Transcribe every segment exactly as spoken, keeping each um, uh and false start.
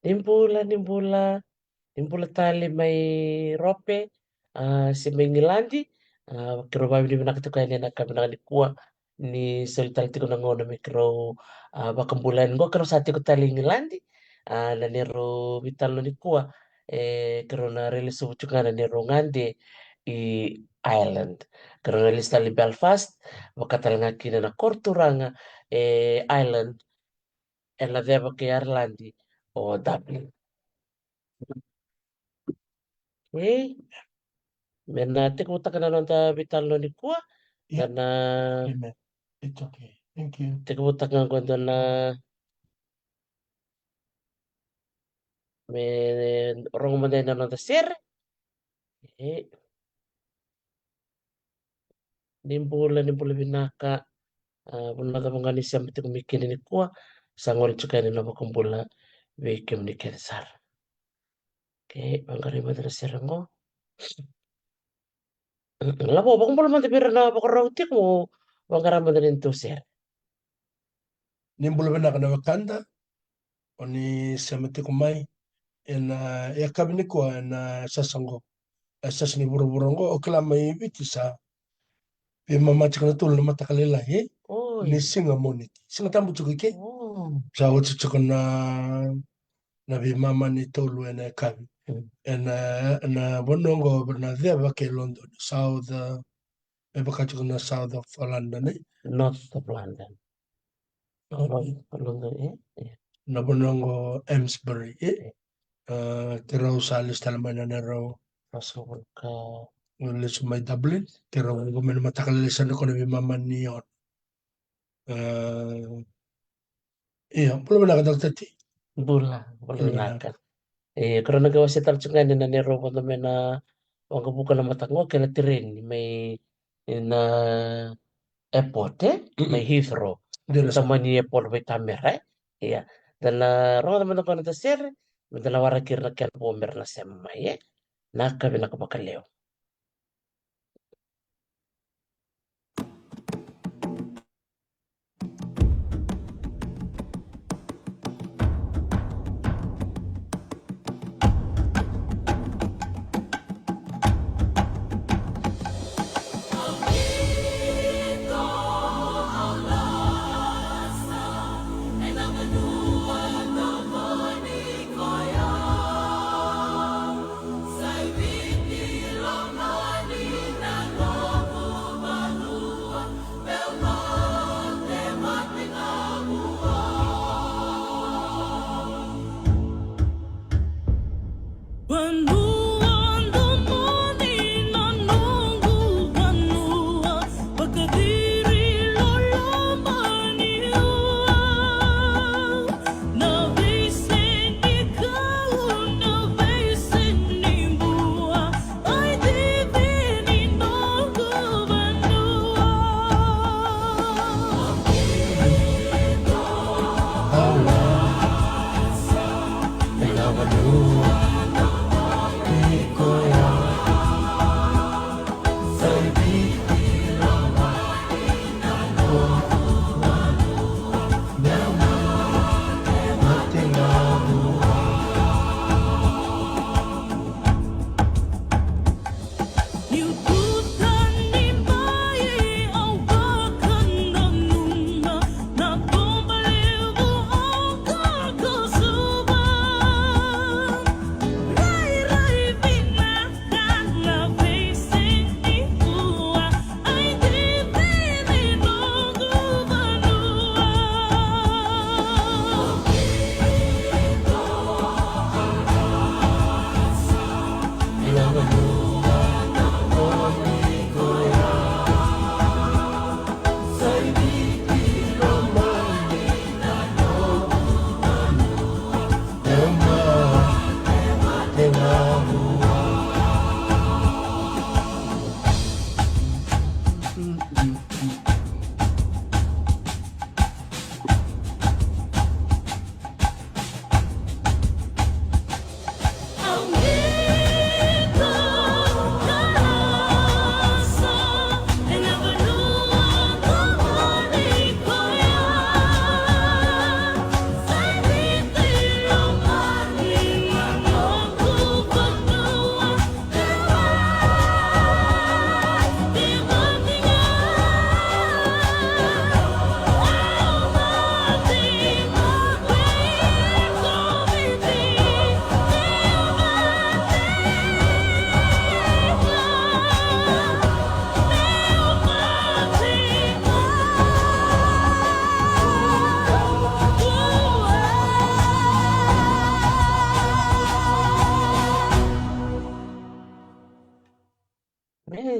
Ni bula, ni bula, ni bula tale mai Rope, a, se mai Igiladi. A, keirau vakavinavinaka tiko yani ena yakavi vinaka nikua ni soli tale tiko na gauna me keirau, a, vakabula yani. Qo keirau sa tiko tale i Igiladi, a, na neirau veitalanoa nikua, e, keirau na railesuvu tiko ga na neirau gade i Ireland. Keirau na lesu tale i Belfast, vaka tale ga kina na koro turaga e Ireland, ena ceva kei Ireland o Dublin. Okay. Me na tekivutaka na noda veitalanoa nikua. Yep. Ena, amen. It's okay. Thank you. Tekivutaka ga qo e dua na, me rogo mada na noda sere. E. Ni bula, ni bula vinaka. A, vanua cava ga ni sema tiko mai kina nikua, sa gole tiko yani na vakabula vei kemuni kece sara. Okay, vaqarai mada na sere qo. Lavo, vakabula mada vei ira na vakarau tiko, vaqara mada na nodatou sere. Ni bula vinaka na wekada, o ni sema tiko mai ena yakavi nikua ena sasa qo. E sasa ni vuravura qo, o kila mai Viti sa veimama tiko na tolu na mataka lailai, e? Oi. Ni siga Moniti. Siga Tabu tiko i ke. Oh. Sa oti tiko na, na veimama ni tolu ena yakavi. Mm. Ena, ena vanua qo na ceva kei Lodoni. South, e, me vaka tiko na south of London, e? North of London. London, e? E. Na vanua qo Amesbury, e? E. A, keirau sa lesu tale mai na neirau, lesu mai Dublin, keirau qo mai na mataka lailai sa na kona veimama ni ono. A, Io, bula vinaka Doctor T. Bula, bula vinaka. E, keirau na qai wasea tale tiko ga yani na neirau vodo mai na waqavuka na mataka qo kei na tereni mai na airport, e? Mai Heathrow. Dina sara. Tamani airport vei Tamera, e? Ia. Da na rogoca mada qo na noda sere, meda na waraki ira na kena vo mera na sema mai, e? Vinaka, vinaka vakalevu.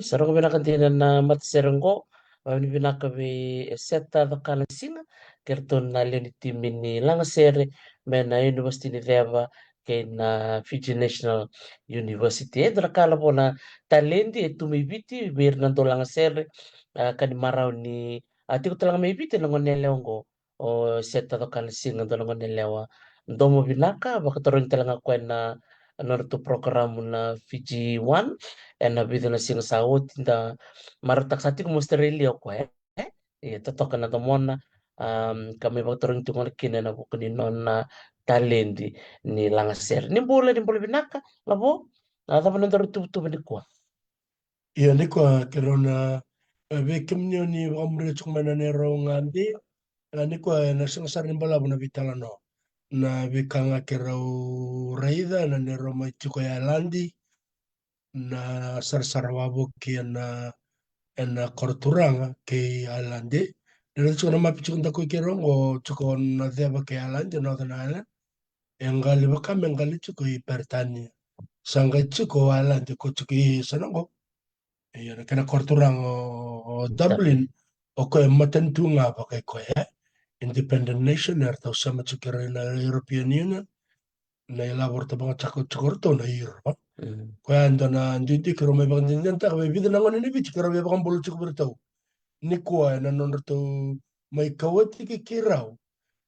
Sa rogo vinaka dina na matasere oqo. Vavinavinaka vei Seta Cokanasiga kei ratou na lewe ni timi ni lagasere mai na University ni Ceva kei na Fiji National University. E dua na ka lavo na taledi e tu mai Viti vei ira na dau lagasere, a, ka ni marau ni a tiko tale ga mai Viti na gone yalewa oqo. O Seta Cokanasiga, dua na gone yalewa domo vinaka, vakatarogi tale ga koya na nodratou porokaramu na Fiji One ena vica na siga sa oti, da marautaka sa tiko mai Australia o koya, e? Ia, totoka na domona, um, ka mai vakatarogi tiko gona kina ena vuku ni nona taledi ni lagasere. Ni bula, ni bula vinaka, lavo, a cava na nodaru tuvatuva nikua? Ia, nikua keirau na, e, vei kemuni o ni vakamuria tiko mai na neirau gade, e, nikua ena sega sara ni balavu na veitalanoa. Na veika ga keirau raica na neirau mai tiko e Ailadi, na sarasara vavoki ena, ena koro turaga kei Ailadi. Ni raica tiko na mapi tiko dakoi keirau oqo, tiko na Ceva kei Ailadi, Northern Ireland. E qali vaka me qali tiko i Peritania. Sa qai tiko o Ailadi ko tiko i sana oqo. Ia, na kena koro turaga o, o Dublin, o koya e matanitu ga vakai koya, e? Independent nation, eratou sema tiko kei ira na European Union, na ilavo eratou vakacaka tiko o ratou na Europe. Mm. Koya e dua na duidui keirau mai vakadinadinataka vei vica na gone ni Viti keirau via vakabula tiko vei iratou nikua ena nodratou mai kauwaitaki keirau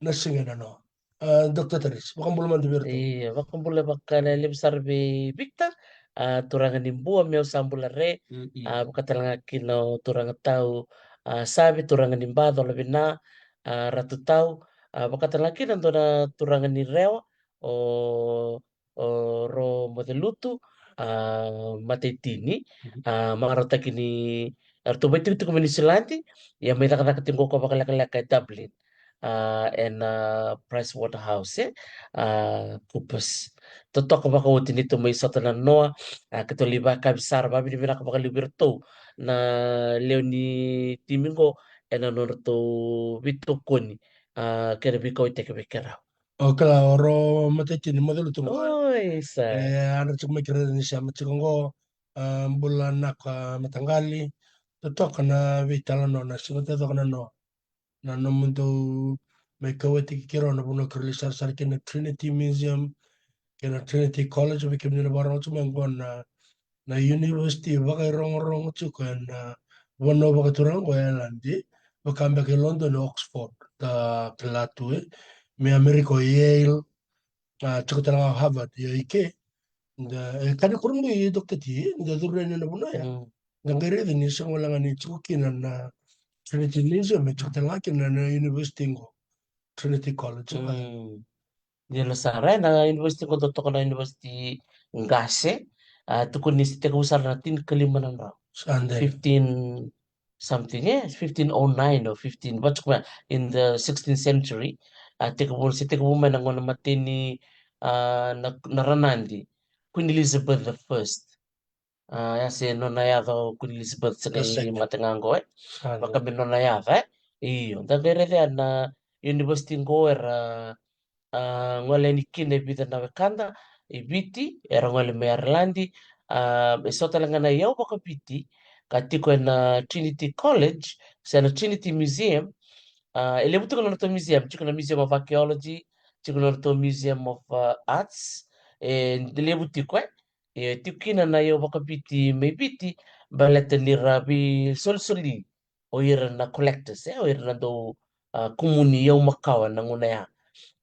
na siga e nanoa. A, Doctor Taris, vakabula mada vei iratou. Ia, vakabula vakalevu sara vei Victor, a, turaga ni Bua, meu sa bula re, mm, mm, a, vaka tale ga kina o turaga tau, a, Save, turaga ni Ba, cola vina, a, Ratu Tau, a, vaka tale ga kina dua na turaga ni Rewa, o, o Ro Mocelutu, a, Mataitini, mhm, a, marautaki ni, eratou vaitikotiko mai Niusiladi, ia mai cakacaka tiko qo vakalekaleka e Dublin, a, ena, a, Price Waterhouse, e, a, Coopers. Totoka vakaoti ni tou mai sota na noa, a, keitou lai vakavinavinaka vakalevu vei iratou na lewe ni timi qo ena nodratou veitokoni, a, kei na veikauwaitaki vei keirau. O kila, o Ro Mataitini, Mocelutu qo. Oi, sa. E, yadra tiko mai kei ira ni sema tiko qo, a, bula vinaka mataqali, totoka na veitalanoa, na siga totoka na noa. Na nomudou mai kauwaitaki keirau na vanua keirau lai sarasara kina na Trinity Museum, kei na Trinity College, vei kemuni na vakarorogo tiko mai qo na, na university vakairogorogo tiko ena vanua vakaturaga qo e Ailadi, vaka beka e London, Oxford, da kila tu, e. Mai Amerika o Yale, a, tiko tale ga o Harvard, ia i ke. Da, e, ka ni kurabui, Doctor T, da curu yani ena vanua ya. Mm. Da qai raica ni sega wale ga ni tiko kina na Trinity Museum, e tiko tale ga kina na university qo, Trinity College. Mm. Dina sara, e, na university qo dau toka na university qase, a, tukuni ni se tekivu sara na tinikalima na drau. Sa dei. Fifteen something, e? Fifteen oh nine or fifteen, vaka tiko mai, in the sixteenth century. A, tekivu, se tekivu mai na gauna mateni, a, na, na Ranadi, Queen Elizabeth the First. A, ya se nona yaca o Queen Elizabeth, se qai mate ga qo, e? Sa dei. Vaka me nona yaca, e? Io, da qai raica na university qo era, a, gole yani kina e vica na wekada i Viti, era gole mai Aireladi, a, e so tale ga na iyau vakaviti ka tiko ena Trinity College, se na Trinity Museum, a, e levu tiko na nodratou museum, tiko na Museum of Archaeology, tiko na nodratou Museum of, a, Arts, e levu tiko, e. E tiko kina na iyau vakaviti mai Viti, baleta ni ra veisolisoli o ira na collectors, e, o ira na dau, a, kumuni iyau makawa na gauna ya.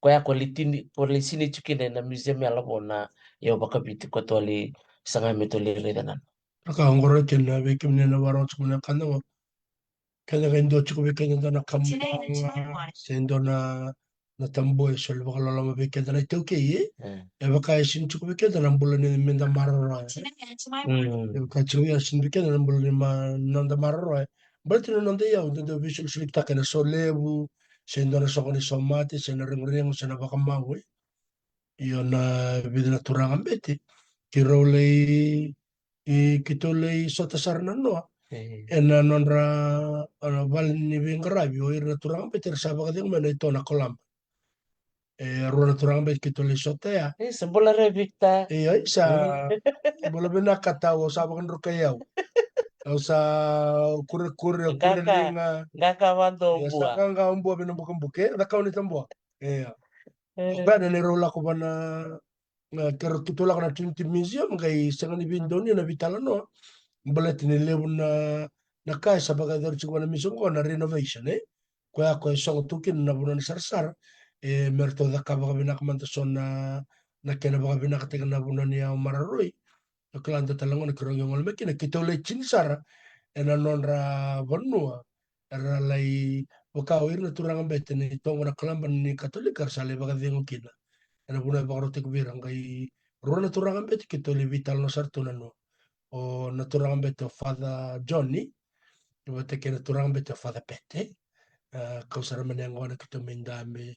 Koya ko lai tini, ko lai sinai tiko kina ena museum ya, lavo, na iyau vakaviti ko tou lai saga me tou lai raica na. Ka oqori kina vei kemuni na vakarorogo tiko mai na ka qo. Keda qai dua tiko vei keda dua na kamuaga, se dua na, na tabua e soli vakaloloma vei keda na iTaukei, e? Mm. E vaka e sini tiko vei keda na bula ni meda maroroya, e? Mm. E vaka tiko vei, e sini vei keda na bula ni ma-, noda maroroya, e? Baleta na noda iyau, da dau veisolisolitaka ena solevu, se dua na soqo ni somate, se na regorego, se na vakamau, e? Io, na vica na turaga bete keirau lai, i, keitou lai sota sara na noa. E. Ena nodra, a, vale ni veiqaravi, o ira na turaga bete era sa vakacegu mai na ito na Kolaba. E rua na turaga bete keitou lai sota ya. E, sa bula re Victor. Io, sa bula vinaka Tau, sa vakadrukai au. Au sa kurekure, kure liga. Qaqa vadobua. Sa qaqa bua vei na bukabuka, e, cakau ni tabua. Ia. Koya na neirau lako vana, na keirau keitou lako na Trinity Museum, qai sega ni veidonuya na veitalanoa. Baleta ni levu na, na ka e sa vakayacori tiko vana museum qo na renovation, e. Koya, koya e sogo tu kina na vanua ni sarasara. E, me ratou cakava vakavinaka mada so na, na kena vakavinakataki na vanua ni yawa maroroi. O kila dua tale gona keirau qai gole mai kina, keitou lai tini sara ena nodra vanua. Era lai vaka o ira na turaga bete ni toqo na kalaba ni Katolika era sa lai vakacegu kina. Ena vanua e vakarautaki vei ira qai rua na turaga bete keitou lai veitalanoa sara tu na nua. O na turaga bete o Father Johnny, vata kei na turaga bete o Father Pete. A, kau sara mani yaqona keitou mai dabe.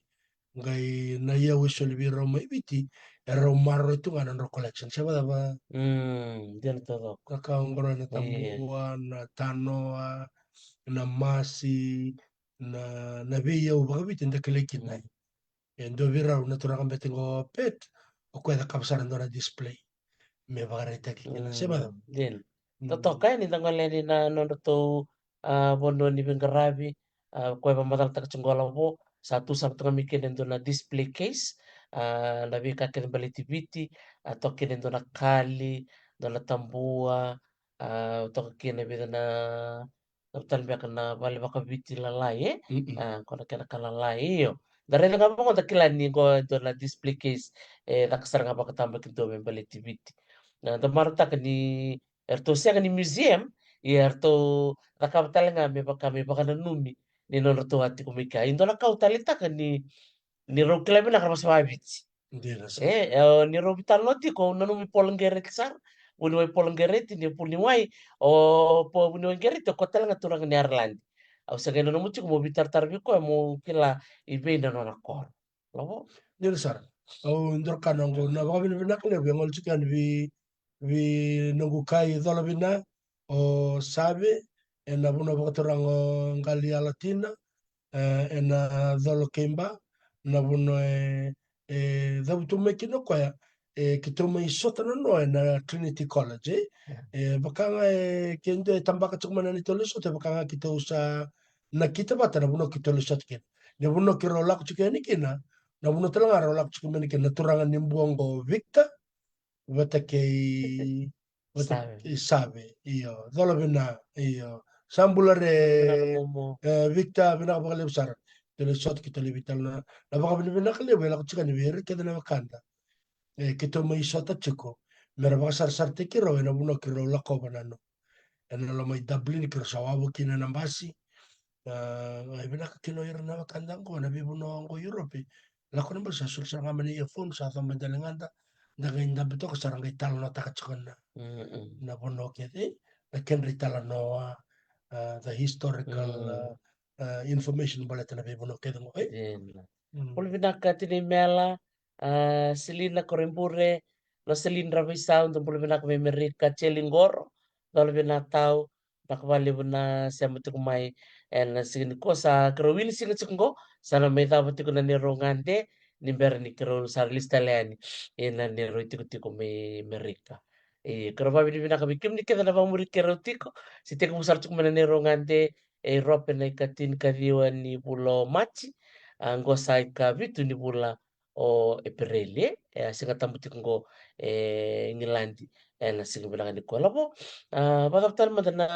Qai na iyau e soli vei rau mai Viti, e rau maroroi tu ga na nodrau collection. Se vacava? Mm, dina taucoko. Ka ka oqo na tabua, na tanoa, na masi, na, na veiyau vakaviti da kilai kina. E dua vei rau na turaga bete qo Pet, o koya e cakava sara dua na display me vakaraitaki kina. Se vacava? Dina. Totoka yani da gole yani na nodratou, a, vanua ni veiqaravi, a, koya e vakamacalataka tiko qo Lavo, sa tu sara toka mai kina e dua na display case, a, na veika kece baleti Viti, a, toka kina e dua na kali, dua na tabua, a, toka kina e vica na, na tale beka na vale vakaviti lalai, e? A, ko na kena ka lalai, io. Da raica ga vaqo da kila ni qo e dua na display case, e, caka sara ga vakatabakidua me baleti Viti. A, da marautaka ni eratou sega ni museum, ia eratou cakava tale ga me vaka me vakananumi ni nodratou a tiko mai kea. E dua na ka au taleitaka ni, ni rau kila vinaka na vosa vakaviti. Dina sara. E, e, ni rau veitalanoa tiko, au nanumi Polo Qereti sara, vuniwai Polo Qereti, ni vuniwai, o, po vuniwai Qereti, o koya tale ga turaga ni Ireland. Au sa qai nanuma tiko mo veitaratara vei koya mo kila i vei na nona koro. Lavo? Dina sara. Au dua ka na qo, na vakavinavinaka levu e gole tiko yani vei, vei noqu kai Colovina, o Save, ena vanua vakaturaga o Qalialatina, e, ena Colo kei Ba, na vanua e, e cavutu mai kina o koya, e, keitou mai sota na noa ena Trinity College, e. E, vaka ga e, ke dua e tabaka tiko mai na neitou lai sota, e, vaka ga keitou sa nakita vata na vanua keitou lai sota kina. Na vanua keirau lako tiko yani kina, na vanua tale ga rau lako tiko mai kina na turaga ni Bua qo Victor, vata kei, vata kei Save, io, Colovina, io. Sa bula re, e, Victor, vinaka vakalevu sara. Keitou lai sota, keitou lai veitalanoa, na vakavinavinaka levu e lako tiko yani vei ira kece na wekada. E, keitou mai sota tiko me ra vakasarasarataki rau ena vanua keirau lakova na noa. Ena loma i Dublin keirau sa wavoki kina na basi. A, e vinaka kina o ira na wekada qo na veivanua qo Europe. Lako na basi sa soli sara ga mai na earphone, sa coba e daligada, da qai dabe toka sara qai talanoataka tiko na, na vanua kece, na kedra italanoa, a, the historical, a, a, information baleta na veivanua kece qo, e? Bula vinaka Tini Mela, a, Selina Korebure, Loselin Raveisau, dou bula vinaka mai Amerika, Jeli Qoro, Colovina Tau, vinaka vakalevu na sema tiko mai ena siga nikua. Sa keirau wili siga tiko qo, sa na mai cava tiko na neirau gade, ni bera ni keirau sa release tale yani ena neirau itikotiko mai Amerika. E, keirau vakavinavinaka vei kemuni kece na vakamuri keirau tiko, se tekivu sara tiko mai na neirau gade e Europe ena ikatini ka ciwa ni vula o Maji, a, qo sa ikavitu ni vula o Epereli, e, a Siga Tabu tiko qo e Igiladi, ena siga vinaka nikua. Lavo, a, vakacava tale mada na,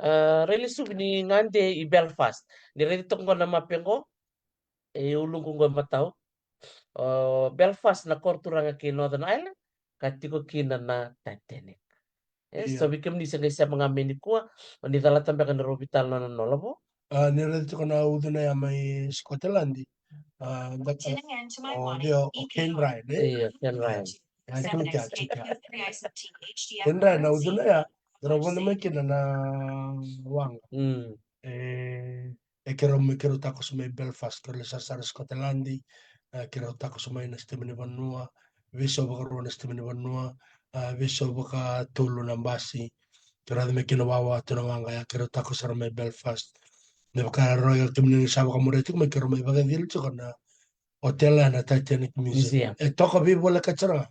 a, railesuvi ni gade i Belfast? Ni raica toka qo na mape qo, e uluqu qo e matau. O Belfast na koro turaga kei Northern Ireland, ka tiko kina na Titanic. E, so vei kemuni se qai sema ga mai nikua, o ni calata beka na rau veitalanoa na noa, Lavo. A, ni raica tiko na ucuna ya mai Scotland. A, da ka, o, o Cain Ryan, e? Io, Cain Ryan. A, tiko kea, tiko kea. Cain Ryan na ucuna ya, rau vodo mai kina na waqa. E, e keirau mai, keirau takoso mai Belfast, keirau lai sarasara Scotland, e, keirau takoso mai na sitima ni vanua, veisau vakarua na sitima ni vanua, a, veisau vakatolu na basi. Keirau yaco mai kina wawa tu na waqa ya, keirau takoso sara mai Belfast. Me vaka rau ya kemuni ni sa vakamuria tiko mai, keirau mai vakacili tiko na hotel ya na Titanic Museum. E toka veivolekati sara ga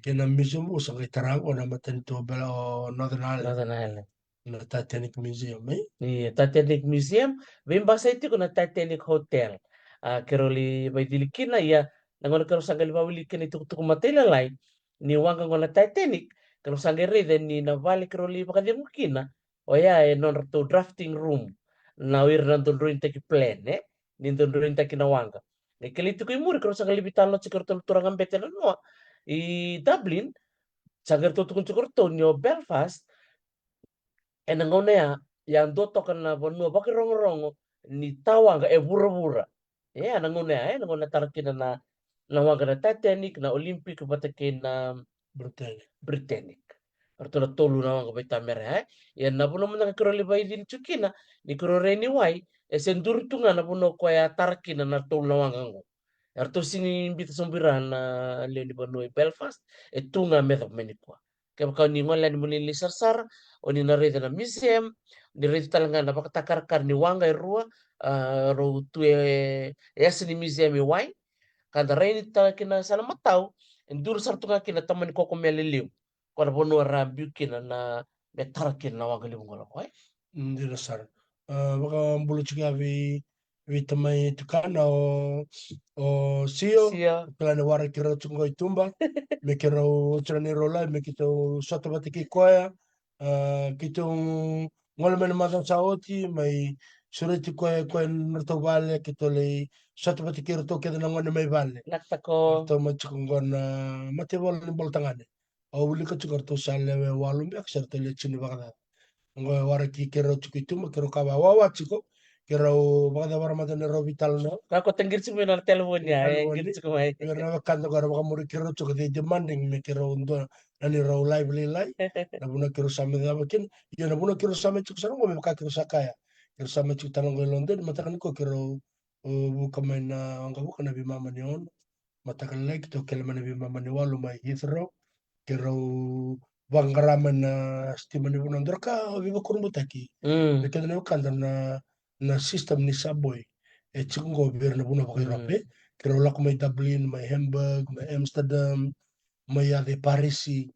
kei na museum vou sa qai tara qo na matanitu o Bel-, o Northern Ireland. Na Titanic Museum, e? Ia, Titanic Museum, veibasai tiko na Titanic Hotel. A, keirau lai vaicili kina, ia, na gauna keirau sa qai lai vawili kina itukutuku matailalai ni waqa qo na Titanic, keirau sa qai raica ni na vale keirau lai vakacegu kina, oya e nodratou drafting room, na o ira na dodroinitaki plan, e, ni dodroinitaki na waqa. Qai kilai tiko i muri, keirau sa qai lai veitalanoa tiko kei ratou na turaga bete na noa i Dublin, sa qai ratou tukuna tiko ratou ni o Belfast, ena gauna ya, ya dua toka na vanua vakarogorogo ni tawaqa e vuravura. E, ena gauna ya, e, na gauna tara kina na, na waqa na Titanic, na Olympic, vata kei na Britannic. Britannic. Ratou na tolu na waqa vaitamera, e. Ia na vanua mada ga keirau lai vaicili tiko kina, ni keirau rai ni wai, e se duri tu ga na vanua koya tara kina na tolu na waqa qo. Eratou sini bita sobu ira na lewe ni vanua i Belfast, e tu ga me cava mai nikua. Kevaka o ni gole yani mo ni lai sarasara, o ni na raica na museum, ni raica tale ga na vakatakarakara ni waqa e rua, a, rau tu e, e yasa ni museum i wai, ka da rai ni tale kina sala matau, e duru sara tu ga kina tamani koko me lelevu. Ko na vanua ra biu kina na me tara kina na waqa levu qo lako, e? Dina sara. A, vakabula tiko ya vei, vei tamai tukana o, o Sio. Sio. Kila ni waraki rau tiko qo i tuba. Me keirau oti na neirau live, me keitou sota vata kei koya. A, keitou gole mai na macawa sa oti, mai sureti koya, koya na ratou vale, keitou lai sota vata kei ratou kece na gone mai vale. Nakatako. Ratou mai tiko qo na mataivalu ni bola tagane. Au wilika tiko ratou sa lewe walu beka se ratou lewe tini vakacaca. Qo e waraki keirau tiko i tuba, keirau ka vawawa tiko, keirau vakacavara mada na rau veitalanoa. Ka ko taqiri tiko mai na telefoni ya, e, telefoni. Qiri tiko mai. Ira na wekada qo era vakamuri keirau tiko, they demanding me keirau dua na neirau live lailai. Na vuna keirau sa mai cava kina. Io, na vuna keirau sa mai tiko sara qo me vaka keirau sa kaya. Keirau sa mai tiko tale qo i Lodoni, mataka nikua keirau, o, vuka mai na waqavuka na veimama ni ono. Mataka lailai keitou kele mai na veimama ni walu mai Heathrow. Keirau vaqara mai na sitima ni vanua, dua na ka au veivakurabuitaki. Mm. Na keda na wekada na, na system ni subway e tiko qo vei ira na vanua vaka-Europe. Mm. Keirau lako mai Dublin, mai Hamburg, mai Amsterdam, mai yaco i Parisi,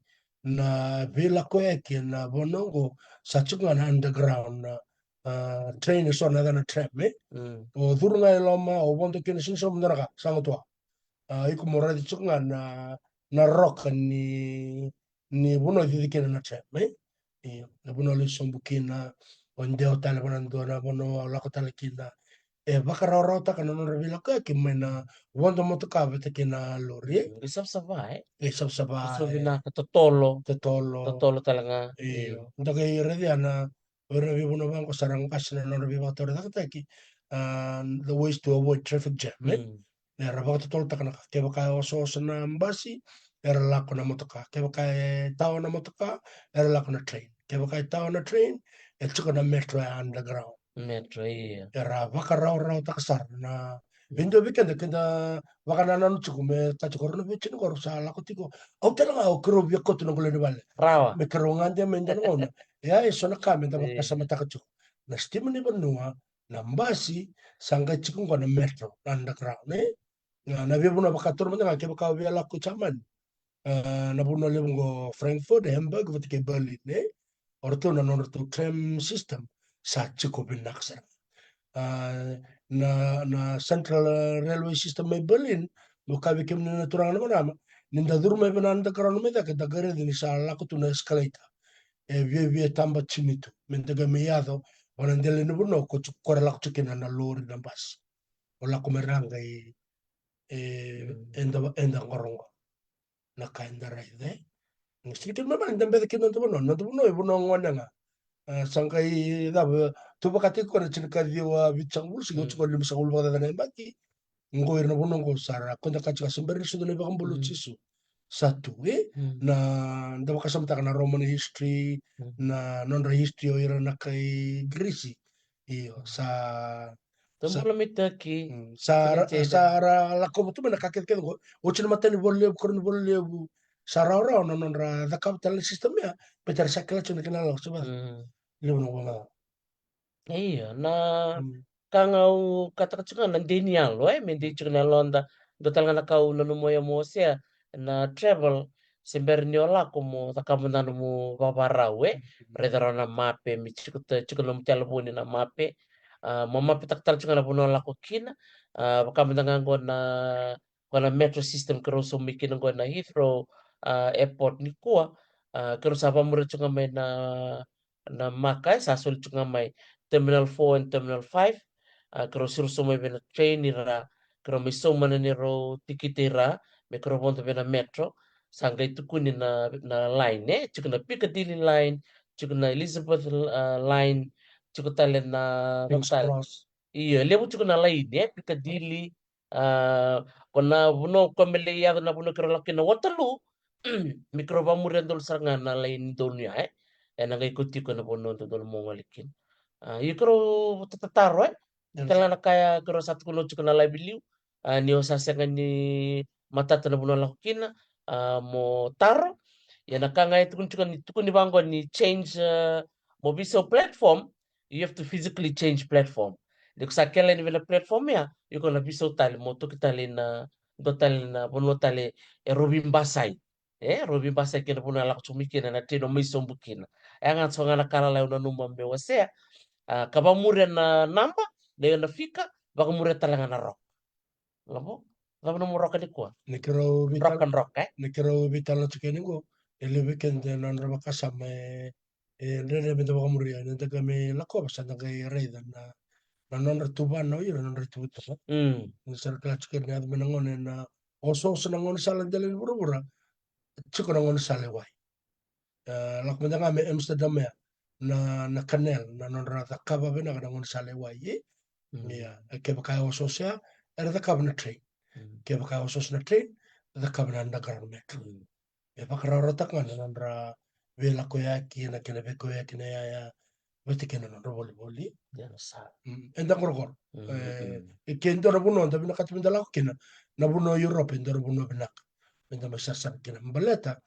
na veilakoyaki ena vanua qo sa tiko ga na underground, na, a, train, e so na yacana tram, e? Mm. O curu ga i loma, o vodo kina, sega ni so mada na ka, sa gutuwa. A, iko mo raica tiko ga na, na roka ni, ni vanua e cici kina na tram, e? Io, na vanua lai sobu kina, o dewa tale vana dua na vanua, o lako tale kina. E vakarawarawataka na nodra veilakoyaki mai na vodo motoka vata kei na lori, e? Qai savasava, e? Qai savasava, e. Vinaka, totolo. Totolo. Totolo tale ga. Io. Io. Da qai raica na, o ira na veivanua vaqo sa ra qase na nodra veivakatorocaketaki, a, the ways to avoid traffic jam, e? Mm. Era vakatotolotaka na ka. Kevaka e osooso na basi, era lako na motoka. Kevaka e tawa na motoka, era lako na train. Kevaka e tawa na train, e tiko na metro, e underground. Metro, io. Era vakarawarawataka sara na, mm, vei dua vei keda, keda vakanananu tiko me ka tiko, rau na veiwatini qo rau sa lako tiko. Au tale ga, au, keirau via kauta noqu lewe ni vale. Rawa. Me keirau gade mai dua na gauna. Ia, e so na ka me da, io, vakasamataka tiko. Na sitima ni vanua, na basi, sa qai tiko qo na metro, na underground, e? Na, na veivanua vakatolu mada ga, kevaka o via lako i Jamani. A, na vanua levu qo Frankfurt, Hamburg, vata kei Berlin, e? O ratou na nodratou tram system sa tiko vinaka sara. A, na, na Central, a, Railway System mai Berlin, meu kaya vei kemuni na turaga na marama, ni da curu mai vei na underground mai cake, da qai raica ni sa lako tu na escalator. E viavia taba tini tu. Me da qai mai yaco vaka na dela ni vanua ko tiko, ko ra lako tiko kina na lori, na basi. O lako mai ra qai, e, mm, eda, eda qoroqo. Na ka eda raica, e? Ni sa tiko mai vale, da beca kina noda vanua. Noda vanua e vanua gone ga. A, sa qai cava, tu vakataki koya na tinikaciwa vitusagavulu, sa qai oti koya limasagavulu vakacaca na yabaki. Qo ira na vanua qo sa ra, ko da kaya tiko, se bera ni sucu na iVakabula o Jisu. Sa tu, e? Mm. Na, da vakasamataka na Roman history, mm, na nodra history o ira na kai Girisi. Io, sa, sa, mm, sa ra, sa ra lakova tu mai na ka kecekece qo. Oti na matanivola levu, koronivula levu. Sa rawarawa na nodra cakava tale na system ya, baleta era sa kila tiko na kena lako, se vaka. Mm. Levu na vanua. Io, na, mm, ka ga au kataka tiko ga na dei ni yalo, e, me dei tiko na yaloda. Dua tale ga na ka au nanuma oya mo wasea, na travel, se bera ni o lako mo cakava mada na nomu vavarau, e. Raica rawa na mape, me tiko ta-, tiko na nomu talevoni na mape. A, mo mapetaka tale tiko ga na vanua o lako kina. A, vaka mada ga qo na, qo na metro system keirau saumi kina qo na Heathrow, a, Airport nikua. A, keirau sa vamuria tiko ga mai na na maka, e, sa soli tiko ga mai Terminal four and Terminal five. A, keirau siro sobu mai vei na train ira, keirau mai sauma na neirau tikiti ira, me keirau vodo vei na metro. Sa qai tukuni na, na line, e, tiko na Piccadilly line, tiko na Elizabeth, a, line, tiko tale na, King's tale. Cross. Io, levu tiko na line, e, Piccadilly, a, ko na vanua ko me lai yaco na vanua keirau lako kina Waterloo, me keirau vamuria dolu sara ga na line donu ya, e. Ena qai ko tiko na vanua dodonu mo gole kina. A, io keirau tatataro, e. Yes. Tale ga na ka ya keirau sa tukuna tiko na live i liu. A, ni o sa sega ni matata na vanua lako kina, a, mo taro. Ia na ka ga e tukuni tiko ni, tukuni vaqo ni change, a, mo veisau platform, you have to physically change platform. Ni ko sa kele ni vei na platform ya, iko na veisau tale, mo toki tale na, dua tale na vanua tale e rau veibasai. E, rau veibasai kei na vanua e lako tiko mai kina na train o mai sobu kina. E ga so ga na ka lalai au nanuma me wasea. A, ka vamuria na naba, na io na fika, vakamuria tale ga na roka. Lavo? Cava nomu roka nikua? Ni keirau veital-, Roka, roka, e? Ni keirau veitalanoa tiko yani qo, e levu vei keda na nodra vakasama e, e dredre meda vakamuria, ni da qai mai lakova sa da qai raica na, na nodra tuvana o ira, na nodra ituvatuva. Mm. Ni sa ra kila tiko ni yaco mai na gauna ena osooso na gaunisala dela ni vuravura, tiko na gaunisala e wai. E, lako mada ga mai Amsterdam ya, na, na canal, na nodra cakava vinaka na gaunisala e wai, e? Mm. Ia, e kevaka e osooso ya, era cakava na train. Mm. Kevaka e osooso na train, cakava na underground metro. Mm. E vakarawarawataka ga na nodra veilakoyaki, na kena veikoyaki na yaya, vata kei na nodra volivoli. Ia na sa. Mm, eda qorokoro. Mm, e, mm. E ke dua na vanua da vinakata meda lako kina, na vanua o Europe, e dua na vanua vinaka meda mai sarasara kina. Baleta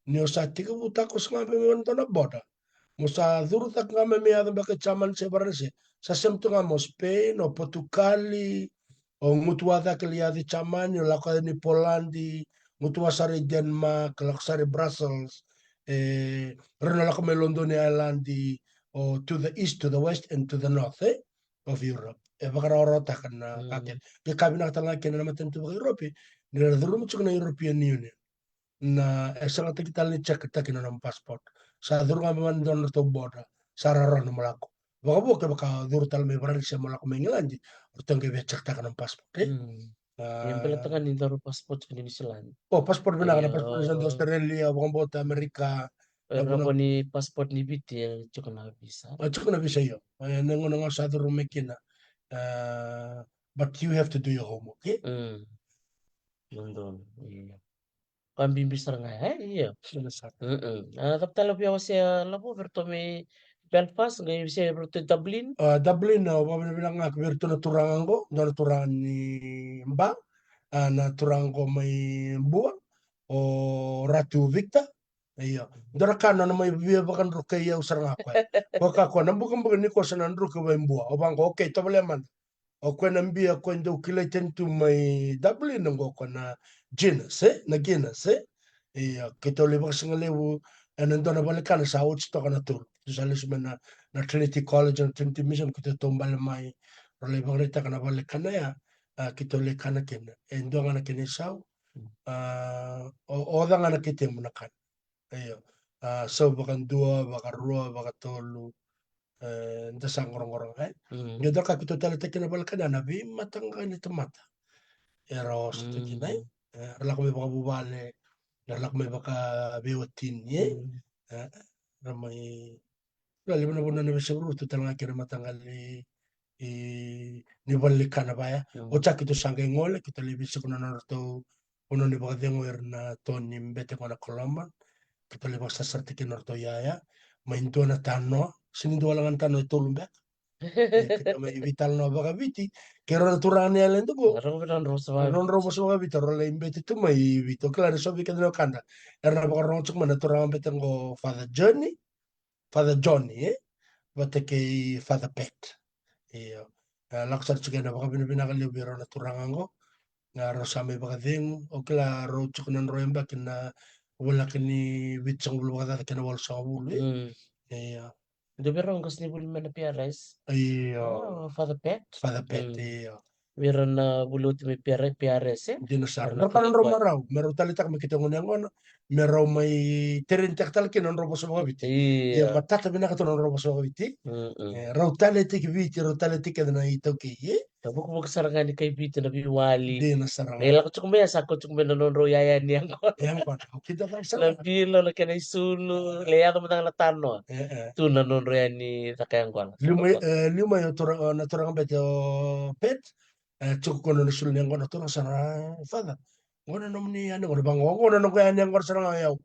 ni o sa tekivutaka o sa ga mai dua na border, mo sa curu cake ga mai me yaco beka i Jamani se Varanise, sa sema tu ga mo Spain, o Potukali, o gutuwa cake lai yaco i Jamani, o lako yaco ni Poladi, gutuwa sara i Denmark, lako sara i Brussels, e, rau na lako mai Lodoni, Ireland, o to the east, to the west, and to the north, e, of Europe. E vakarawarawataka na, mm, ka kece. Ke ka vinaka tale ga kina na matanitu vaka-Europe, ni ra curuma tiko na European Union. Na, e sagataki tale ni check-taki na nomu passport. Sa curu ga mai vua na dua na nodratou border. Sa rawarawa nomu lako. Vakavo kevaka o curu tale mai Varanise mo lako mai Igiladi, o ratou qai via check-taka nomu passport, e? Mm. A, e baleta ga ni dua na passport ni New Zealand. O, passport vinaka na, io, passport ni Australia, vakabauta Amerika. E, na vuna ni passport ni Viti, e tiko na visa. E tiko na visa, io. E, na gauna ga sa curu mai kina. A, but you have to do your homework, e? Mm. Dodonu, io. Ka bibi sara ga, e, io. Io, sara. Mm-mm. A, cava tale via wasea, Lavo, vei iratou mai Belfast, qai wasea vei iratou Dublin? A, Dublin, au vakavinavinaka ga vei iratou na turaga qo, dua na turaga ni Ba, a, na turaga qo mai Bua, o Ratu Victor. Io. Dua na ka nona mai via vakadrukai au sara ga koya. Koya ka koya, na bukabuka ni koya sa na druka vei Bua. Au vaqo, okay, tovolea mada. O koya na bia, o koya dau kilai tani tu mai Dublin qo, o koya na Guinness, e? Na Guinness, e? Ia, keitou lai vakasigalevu ena dua na valenikana sa oti toka na tolu. Keitou sa lesu mai na, na Trinity College, na Trinity Mission, keitou taubale mai. Rau lai vakaraitaka na valenikana ya, a, keitou lai kana kina. E dua ga na kena isau, a, o, oca ga na kena itemu na kana. Io. A, sau vakadua, vakarua, vakatolu. E, da sa qoroqoro ga, e? Mm. Qai dua ka keitou taleitaka kina na valenikana ya na veimataqali tamata. Era oso tu kina, e? Mm. E, ra lako mai vakavuvale, ra lako mai vakaveiwatini, e? Mm. E, ra mai, ra levu na vanua na veisau rurutu tale ga kina na mataqali i, ni valenikana vaya. Mm. Oti ya keitou sa qai gole, keitou lai veisiko na nodratou vanua ni vakacegu, era na to ni bete qo na Colomban. Keitou lai vakasarasarataki na nodratou yaya. Mai dua na tanoa, sega ni dua wale ga na tanoa, e tolu beka. E, keitou mai veitalanoa vakaviti kei rau na turaga ni island qo. Rau, rau vosa vakaviti. Rau, rau vosa vakaviti, rau lai bete tu mai Viti. O kila ni so vei keda na wekada era na vakarorogo tiko mai na turaga bete qo, Father Johnny. Father Johnny, e? Vata kei Father Pat. Io. E, lako sara tiko ena vakavinavinaka levu vei rau na turaga qo. Na rau sa mai vakacegu. Au kila rau tiko na nodrau yabaki na, voleka ni vitusagavulu vakacaca kei na walusagavulu, e. Mm. Ia. Dua vei rau qasenivuli mai na P R S. Io. Oh, Father Pat. Father Pat, mm, io. Vei ira na vuli oti mai P R, P R S, e? Dina sara. Era na, na, na, na, na, marau, me rau taleitaka mai keitou gone yaqona, me rau mai train-taka tale kina na nodrau vosa vakaviti. Io. Ia, matata vinaka tu na nodrau vosa vakaviti. Mm, mm. E, rau taleitaki Viti, rau taleitaki kece na iTaukei, e? Ka vukivuki sara ga ni kai Viti na veiwali. Dina sara ga. E lako tiko mai, sa kau tiko mai na nodrau yaya ni yaqona. Yaqona. Au kidacala sara ga. Na bilo, na kena isulu, le yaco mada ga na tanoa. E, e. Tu na nodrau yaya ni caka yaqona. Liu mai, e, liu mai o tura-, o na turaga bete o Pet, e, tiko qo na isulu ni yaqona, turaga sara, Father. Qo na nomuni yaya ni yaqona, vaqo, qo na noqu yaya ni yaqona sara ga o yau.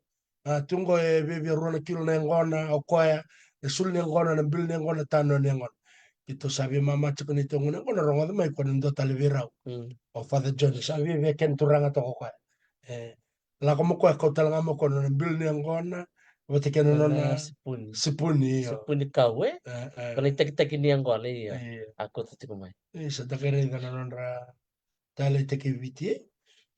A, tu qo e viavia rua na kilo na yaqona, o koya, na isulu ni yaqona, na bilo ni yaqona, tanoa ni yaqona. Keitou sa via mama tiko ni tou gone yaqona, rogoca mai ko ni dua tale vei rau. Mm. O Father John, sa viavia kena turaga toka o koya. E, lako mo koya, kau tale ga mo koya na bilo ni yaqona, vata kei na nona sipuni. Sipuni, io. Sipuni kau, e? E, e. Ko na itakitaki ni yaqona, io. Io. A kauta tiko mai. E, sa da qai raica na nodra taleitaki Viti, e?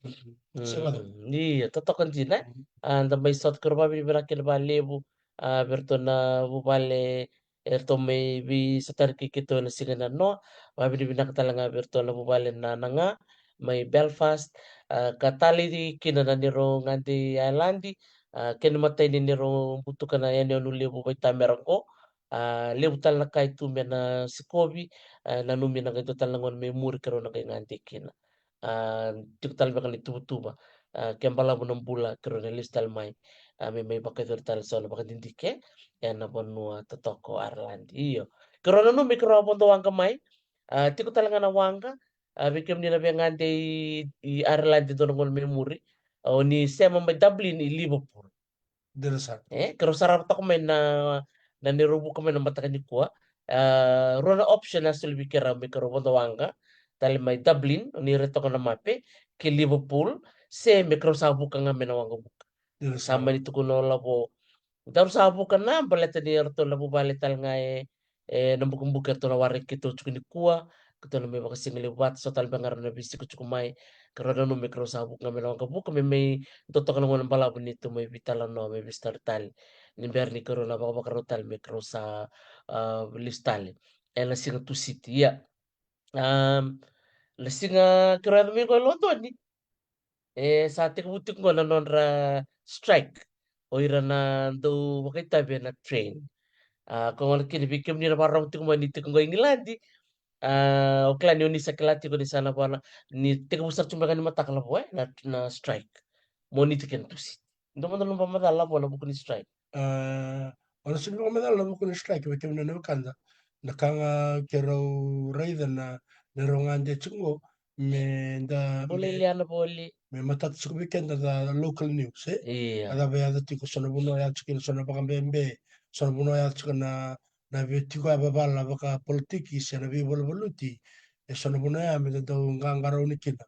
Mm. Sa vata. Io, totoka dina, e? Mm. A, da mai sota, keirau vavinavinaka kina vakalevu, a, vei iratou na vuvale, eratou mai veisotari kei keitou ena siga nanoa. Vavinavinaka tale ga vei iratou na vuvale na, na ga mai Belfast, a, ka talei kina na neirau gade Ailadi, a, kena imatai ni neirau butuka na yanuyanu levu vaitamera qo. A, levu tale na ka e tu me na sikovi, a, nanumi na qai dua tale na gauna me muri keirau na qai gade kina. A, tiko tale beka na ituvatuva, a, ke balavu na bula keirau na lesu tale mai, a, me mai vakayacori tale so na vakadidike ena vanua totoka o Ireland. Io. Keirau nanumi keirau a vodo waqa mai, a, tiko tale ga na waqa, a, vei kemuni na veigade i, i Ireland dua na gauna me muri, a, o ni sema mai Dublin i Liverpool. Dina sara. E, keirau sarava toka mai na, na neirau vuka mai na mataka nikua. A, rua na option a soli vei keirau me keirau vodo waqa tale mai Dublin, o ni rai toka na mape, ki Liverpool, se me keirau sa vuka ga mai na waqavuka. Dina sara. Sa mani tukuna o Lavo. Daru sa vuka na baleta ni ratou na vuvale tale ga e, e, na bukabuka eratou na waraki keitou tiko nikua, keitou na mai vakasigalevu vata, so tale beka ga na veisiko tiko mai, keirau nanumi keirau sa vuka ga mai na waqavuka, me mai dua toka na gauna balavu ni tou mai veitalanoa, mai veisotari tale. Ni bera ni keirau na vakavakarau tale me keirau sa, a, lesu tale. Ena siga Tusiti, ia. A, na siga keirau yaco mai qo e Lodoni. E, sa tekivu tiko qo na nodra strike o ira na dau vakaitavi ena train. A, ko gona kina vei kemuni na vakarorogo tiko mai ni tiko qo i Igiladi. A, o kila ni o ni sa kila tiko ni sa na vana, ni tekivu sara tiko beka ni mataka Lavo, e, na, na strike. Mo ni tiko ena Tusiti. Dua mada na nomu vakamacala Lavo ena vuku ni strike. A, o na sega ni vakamacala ena vuku ni strike, vei kemuni na wekada. Na ka ga keirau raica na, na neirau gade tiko qo, me da, me, voli liana voli. Me matata tiko vei keda na local news, e? Ia. A cava e yaco tiko, so na vanua e yaco tiko kina so na vakabebe, so na vanua e yaco tiko na, na veitiko yavavala vakapolitiki se na veivaluvaluti. E so na vanua ya me da dau qaqarauni kina.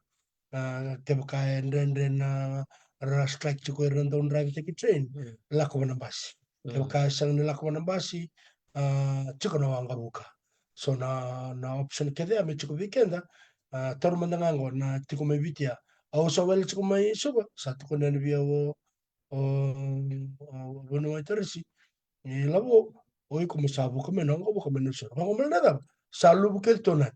A, kevaka e dredre na ra strike tiko ira na dau draivataki train, mm, lako va na basi. Mm. Kevaka e sega ni lako va na basi, a, tiko na waqavuka. So na, na option kece ya me tiko vei keda, a, taura mada ga qo na tiko mai Viti ya. Au sa wele tiko mai Suva, sa tukuna yani vei au o, o, o Vuniwai Tarisi. Ni Lavo, o iko mo sa vuka mai na waqavuka mai Niu Sila. Vaqo mai na cava? Sa luvu kece tu na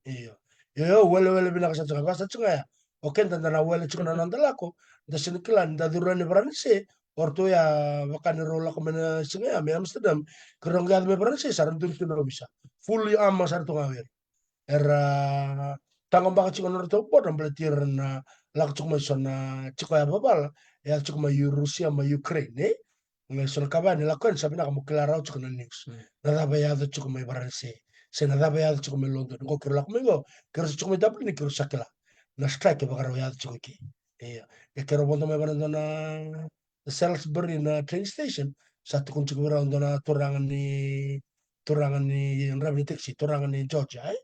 Io. Io, io, welewele vinaka sara tiko ga, vaka sara tiko ga ya. O keda da na wele tiko na noda lako, da sega ni kila ni da curu yani Varanise, o ratou ya vaka ni rau lako mai na siga ya mai Amsterdam, ke rau qai yaco mai Varanise sa ra duri tu na ovisa. Fully armed sara tu ga o ira. Era taqomaka tiko na nodratou border baleti ira na lako tiko mai so na tiko yavavala, e yaco tiko mai Rusia, mai Ukraine, e? Qai so na ka vaya ni lako yani sa vinaka mo kila rawa tiko na news. Mm. Na cava e yaco tiko mai Varanise, se na cava e yaco tiko mai Lodoni. Qo keirau lako mai qo, keirau sa tiko mai Dublin, keirau sa kila na strike e vakarau yaco tiko i ke. Ia. Qai keirau vodo mai vana dua na, na Salisbury na train station, sa tukuna tiko vei rau dua na turaga ni, turaga ni draiva ni taxi, turaga ni Georgia, e?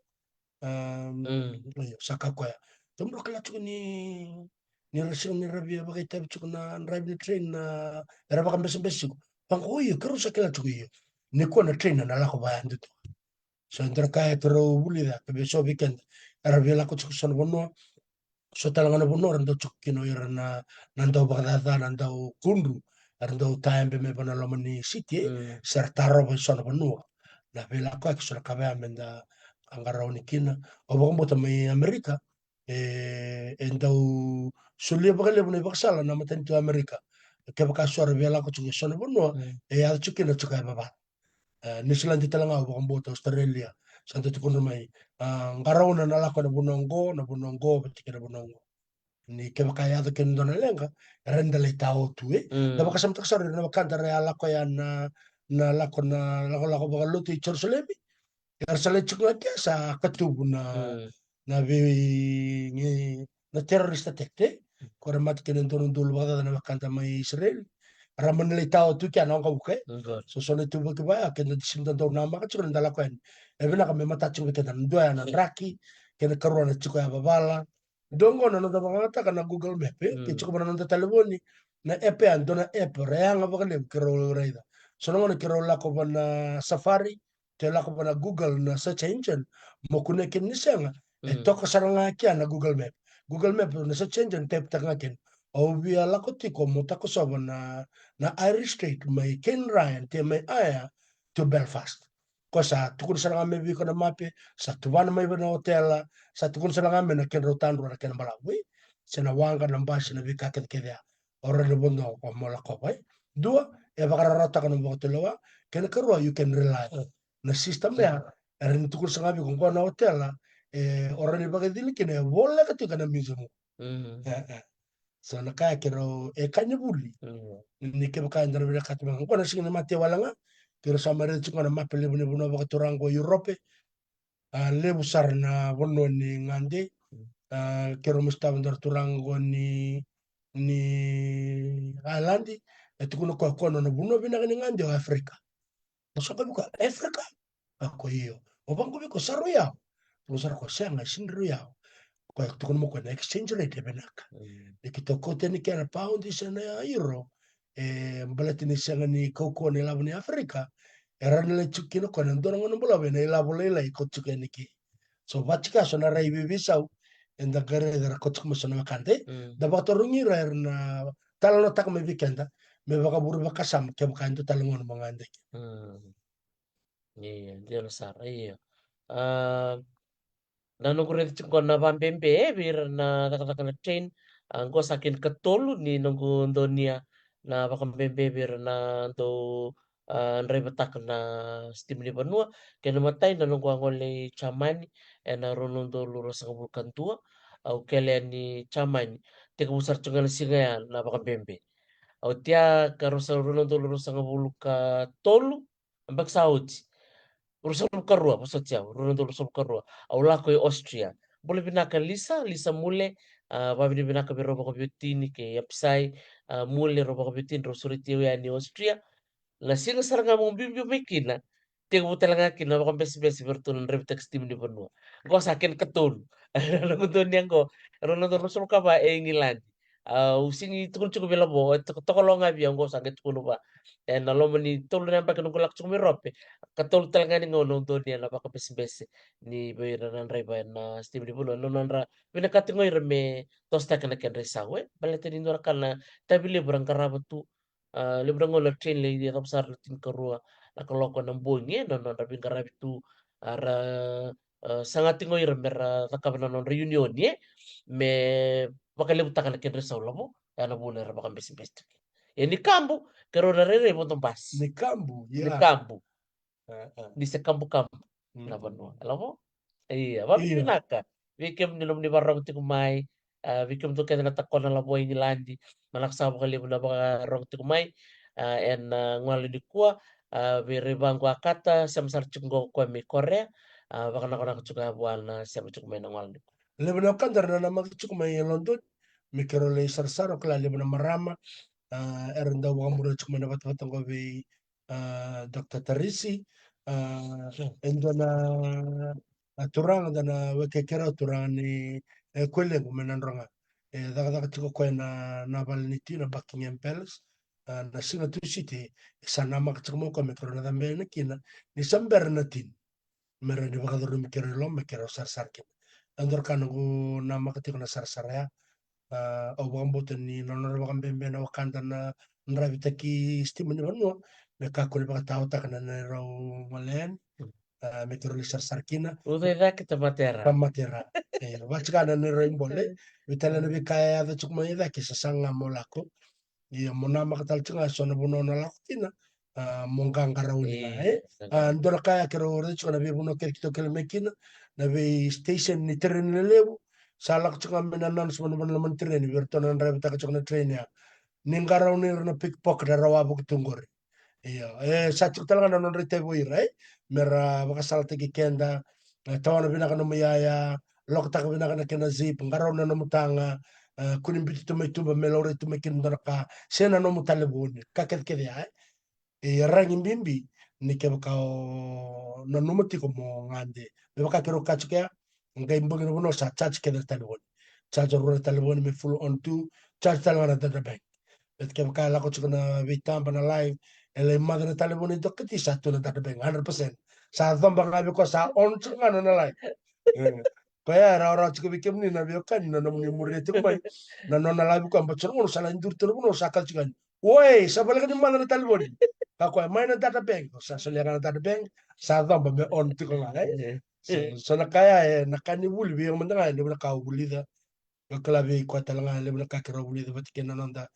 Am, mm, io, sa kaya o koya. Kemudrau kila tiko ni, ni ra sega ni ra via vakaitavi tiko na draiva ni train na, era vakabesabesa tiko. Vaqo, io, keirau sa kila tiko, io. Nikua na train na lako vaya duadua. So, dua na ka keirau vulica, ke vei so vei keda era via lako tiko so na vanua, So tale ga na vanua era dau tiko kina o ira na, na dau vakacaca, na dau kudru, era dau tayabe mai vana loma ni city, e, mm, se ra tarova e so na vanua. Na veilakoyaki, so na ka vaya me da qaqarauni kina. Au vakabauta mai Amerika, e, e dau solia vakalevu na ivakasala na matanitu Amerika. Kevaka so era via lako tiko e so na vanua, mm, e yaco tiko kina tiko e vava. E, New Zealand tale ga au vakabauta, Australia, sa dau tukuna mai, a, qarauna na lako na vanua oqo, na vanua oqo, vata kei na vanua oqo. Ni kevaka e yaco kina dua na leqa, era na lai tao tu, e. Mm. Da vakasamataka sara na wekada era a lako ya na, na lako na, lakolako vakalotu i Jerusalemi. Era sa lai tiko ga kea sa katuvu na, mm, na vei, na terrorist attack, e. Ko ra mate kina e dua na udolu vakacaca na wekada mai Israel. Ra mani lai tao tu kea na waqavuka, e. Mm. So, so na ituvaki vaya, keda sega ni da dau namaka tiko na da lako yani. E vinaka me matata tiko vei keda na dua ya na draki, kei na karua na tiko ya vavala. Dua qo na noda vakayagataka na Google Map, e. Mm. Ke tiko vana noda talevoni, na app ya, dua na app, ra yaga vakalevu keirau raica. So na gauna keirau lako vana Safari, ke lako vana Google na search engine, mo kunea kina ni sega, e, mm, toka sara ga kea na Google Map. Google Map na search engine, type taka ga kina. Au via lako tiko mo takosova na, na Irish Street mai Kane Ryan, te mai Aya, to Belfast. Ko sa tukuna sara ga mai vei iko na mape, sa tuvana mai vei na otela, sa tukuna sara ga mai na kedrau tadrua na kena balavu, e. Se na waqa, na basi, na veika kecekece ya. O rawa ni vodo o mo lakova, e. Dua, e vakararawataka na vakatulewa, kena karua, you can rely. Mm. Na system ya, era ni tukuna sara ga vei iko qo na otela, e, o rawa ni vakacili kina, e voleka tiko na museum. Mm. E, e. So na ka ya keirau, e, ka ni vuli. Mm. Ni kevaka eda na vinakata me qo na siga ni mate wale ga, keirau sa mai raica tiko na mape levu ni vanua vakaturaga qo Europe. A, levu sara na vanua ni gade. Mm. A, keirau mai sotava e dua na turaga qo ni, ni Ireland, e tukuna o koya, o koya na nona vanua vinaka ni gade o Africa. Au sa qai vaka, Africa? A, ko io. Au vaqo vei iko, sa rui yawa? Tukuna sara o koya, sega, e sega ni rui yawa. Koya tukuna mai o koya na exchange rate e vinaka. Mm. Ni keitou kauta yani kea na pound se na euro, e baleta ni sega ni kaukauwa na ilavo ni Africa, e rawa ni lai tiko kina o koya na dua na gauna balavu ena ilavo lailai ko tiko yani kei. So vaka tiko ya so na rai veiveisau eda qai raica era kauta tiko mai so na wekada, e. Mm. Da vakatarogi ira era na talanoataka mai vei keda me vakavure vakasama kevaka e dua tale na gauna mo gade kina. Mm. Io, dina sara, io. A, na noqu raica tiko qo na vakabebe, e, vei ira na cakacaka na train, a, qo sa kena ikatolu ni noqu donuya na vakabebe vei ira na dau, a, draivataka na sitima ni vanua. Kena imatai na noqu a gole i Jamani ena rua na udolu ruasagavulu ka dua, au kele yani Jamani. Tekivu sara tiko ga na siga ya na vakabebe. Oti ya ka rua sa, rua na udolu ruasagavulu ka tolu, yabaki sa oti. Ruasagavulu ka rua, vosoti au, rua na udolu ruasagavulu ka rua. Au lako i Austria. Bula vinaka Lisa, Lisa Mule, a, vakavinavinaka vei rau vakaveiwatini kei Apisai, a, Mule, rau vakaveiwatini, rau sureti au yani i Austria. Na siga sara ga meu biubiu mai kina, tekivu tale ga kina na vakabesebese vei iratou na draivataki sitima ni vanua. Qo sa kena ikatolu. Na noqu donuya qo, rua na udolu ruasagavulu ka va e Igiladi. A, au sega ni tukuna tiko vei Lavo, e toko, tokolo ga vei au, qo sa qai tukuna vua. Ena loma ni tolu na yabaki noqu lako tiko mai Europe, ikatolu tale ga ni gauna au donuya na vakabesebese ni vei ira na draiva ena sitima ni vanua, na nodra vinakati ga o ira me tosotaki na kedra isau, e. Baleta ni dua na ka na itavi levu era qarava tu, a, levu na gauna na train lai yacova sara na tinikarua na kaloko ena bogi, e, na nodra veiqaravi tu, a, ra, a, saga tiko o ira me ra cakava na nodra union, e, me vakalevutaka na kedra isau, Lavo. Ya na vuna era vakabesebese tu kina. Ia ni kabu, keirau na rairai vodo basi. Ni kabu, ia. Ni kabu. E, e. Ni se kabukabu na vanua, Lavo. Ia, vakavinavinaka vei kemuni na nomuni vakarorogo tiko mai. A, vei kemudou kece na Takona Lavo e Igiladi, vinaka saka vakalevu na vakarorogo tiko mai. A, ena, a, gauna nikua, a, vei Raivaquakata, sema sara tiko qo o koya mai Korea. A, vakanakonako tiko ga vua na sema tiko mai na gauna nikua. Levu na wekada era nanamaki tiko mai London me keirau lai sarasara, o kila levu na marama, a, era dau vakamuria tiko mai na vatavata qo vei a, Doctor Tarisi, a, e dua na, a, turaga, dua na wekai keirau, turaga ni, e, Kuilequ mai Nadroga. E cakacaka tiko o koya na, na vale ni tui na Buckingham Palace. A, na siga Tusiti, e sa namaka tiko mai o koya me keirau na cabe yani kina ni sa bera na tini. Me rawa ni vakacurumi keirau i loma me keirau sarasara kina. E dua na ka noqu namaka tiko na sarasara ya. A, au vakabauta ni na nodra vakabebe na wakada na dravitaki sitima ni vanua me kakua ni vakataotaka na neirau gole yani. A, me keirau lai sarasara kina. Uca i cake, tamata e ra. Tamata e ra. E, vaka tiko na neirau ibole. Vei tale na veika e yaco tiko mai e cake, sa saga mo lako. Ia mo namaka tale tiko ga so na vanua na lako kina. A, mo qaqarauni ga, e. A, dua na ka ya keirau raica tiko na veivanua kece keitou kele mai kina, na vei station ni tereni lelevu. Sa lako tiko ga mai na nona sa vanua na mani tereni, vei iratou na draivataka tiko na train ya. Ni qarauni ira na pickpocket era wavoki tu qori. Io, e, sa tiko tale ga na nodra itavi o ira, e. Me ra vakasalataki keda, e, tawana vinaka nomu iyaya, lokotaka vinaka na kena zip, qarauna nomu taga, e, kua ni biuti tu mai tuba me laurai tu mai kina dua na ka, se na nomu talevoni, ka kecekece ya, e. E ragi bibi ni kevaka o nanuma tiko mo gade. Me vaka keirau kaya tiko ya, qai bogi na vanua sa charge kece na talevoni. Charge rua na talevoni me full on tu, charge tale ga na data bank. Baleta kevaka e lako tiko na veitaba na live, e lai maca na talevoni, doketi sa tu na data bank, hundred percent. Sa coba ga vei koya sa on tiko ga na nona live. E. Koya e rawarawa tiko vei kemuni na veiwekani na nomuni muria tiko mai na nona live koya, baleta so na gauna sa lai duri tu na vanua sa kaci tiko yani. Oi, sa voleka ni maca na talevoni. Ka koya mai na data bank, sa solia ga na data bank, sa coba me on tiko ga, e? E. So, so na ka ya, e, na ka ni vuli, vei au mada ga, e levu na ka au vulica. Au kila vei koya tale ga, e levu na ka keirau vulica vata kei na noda,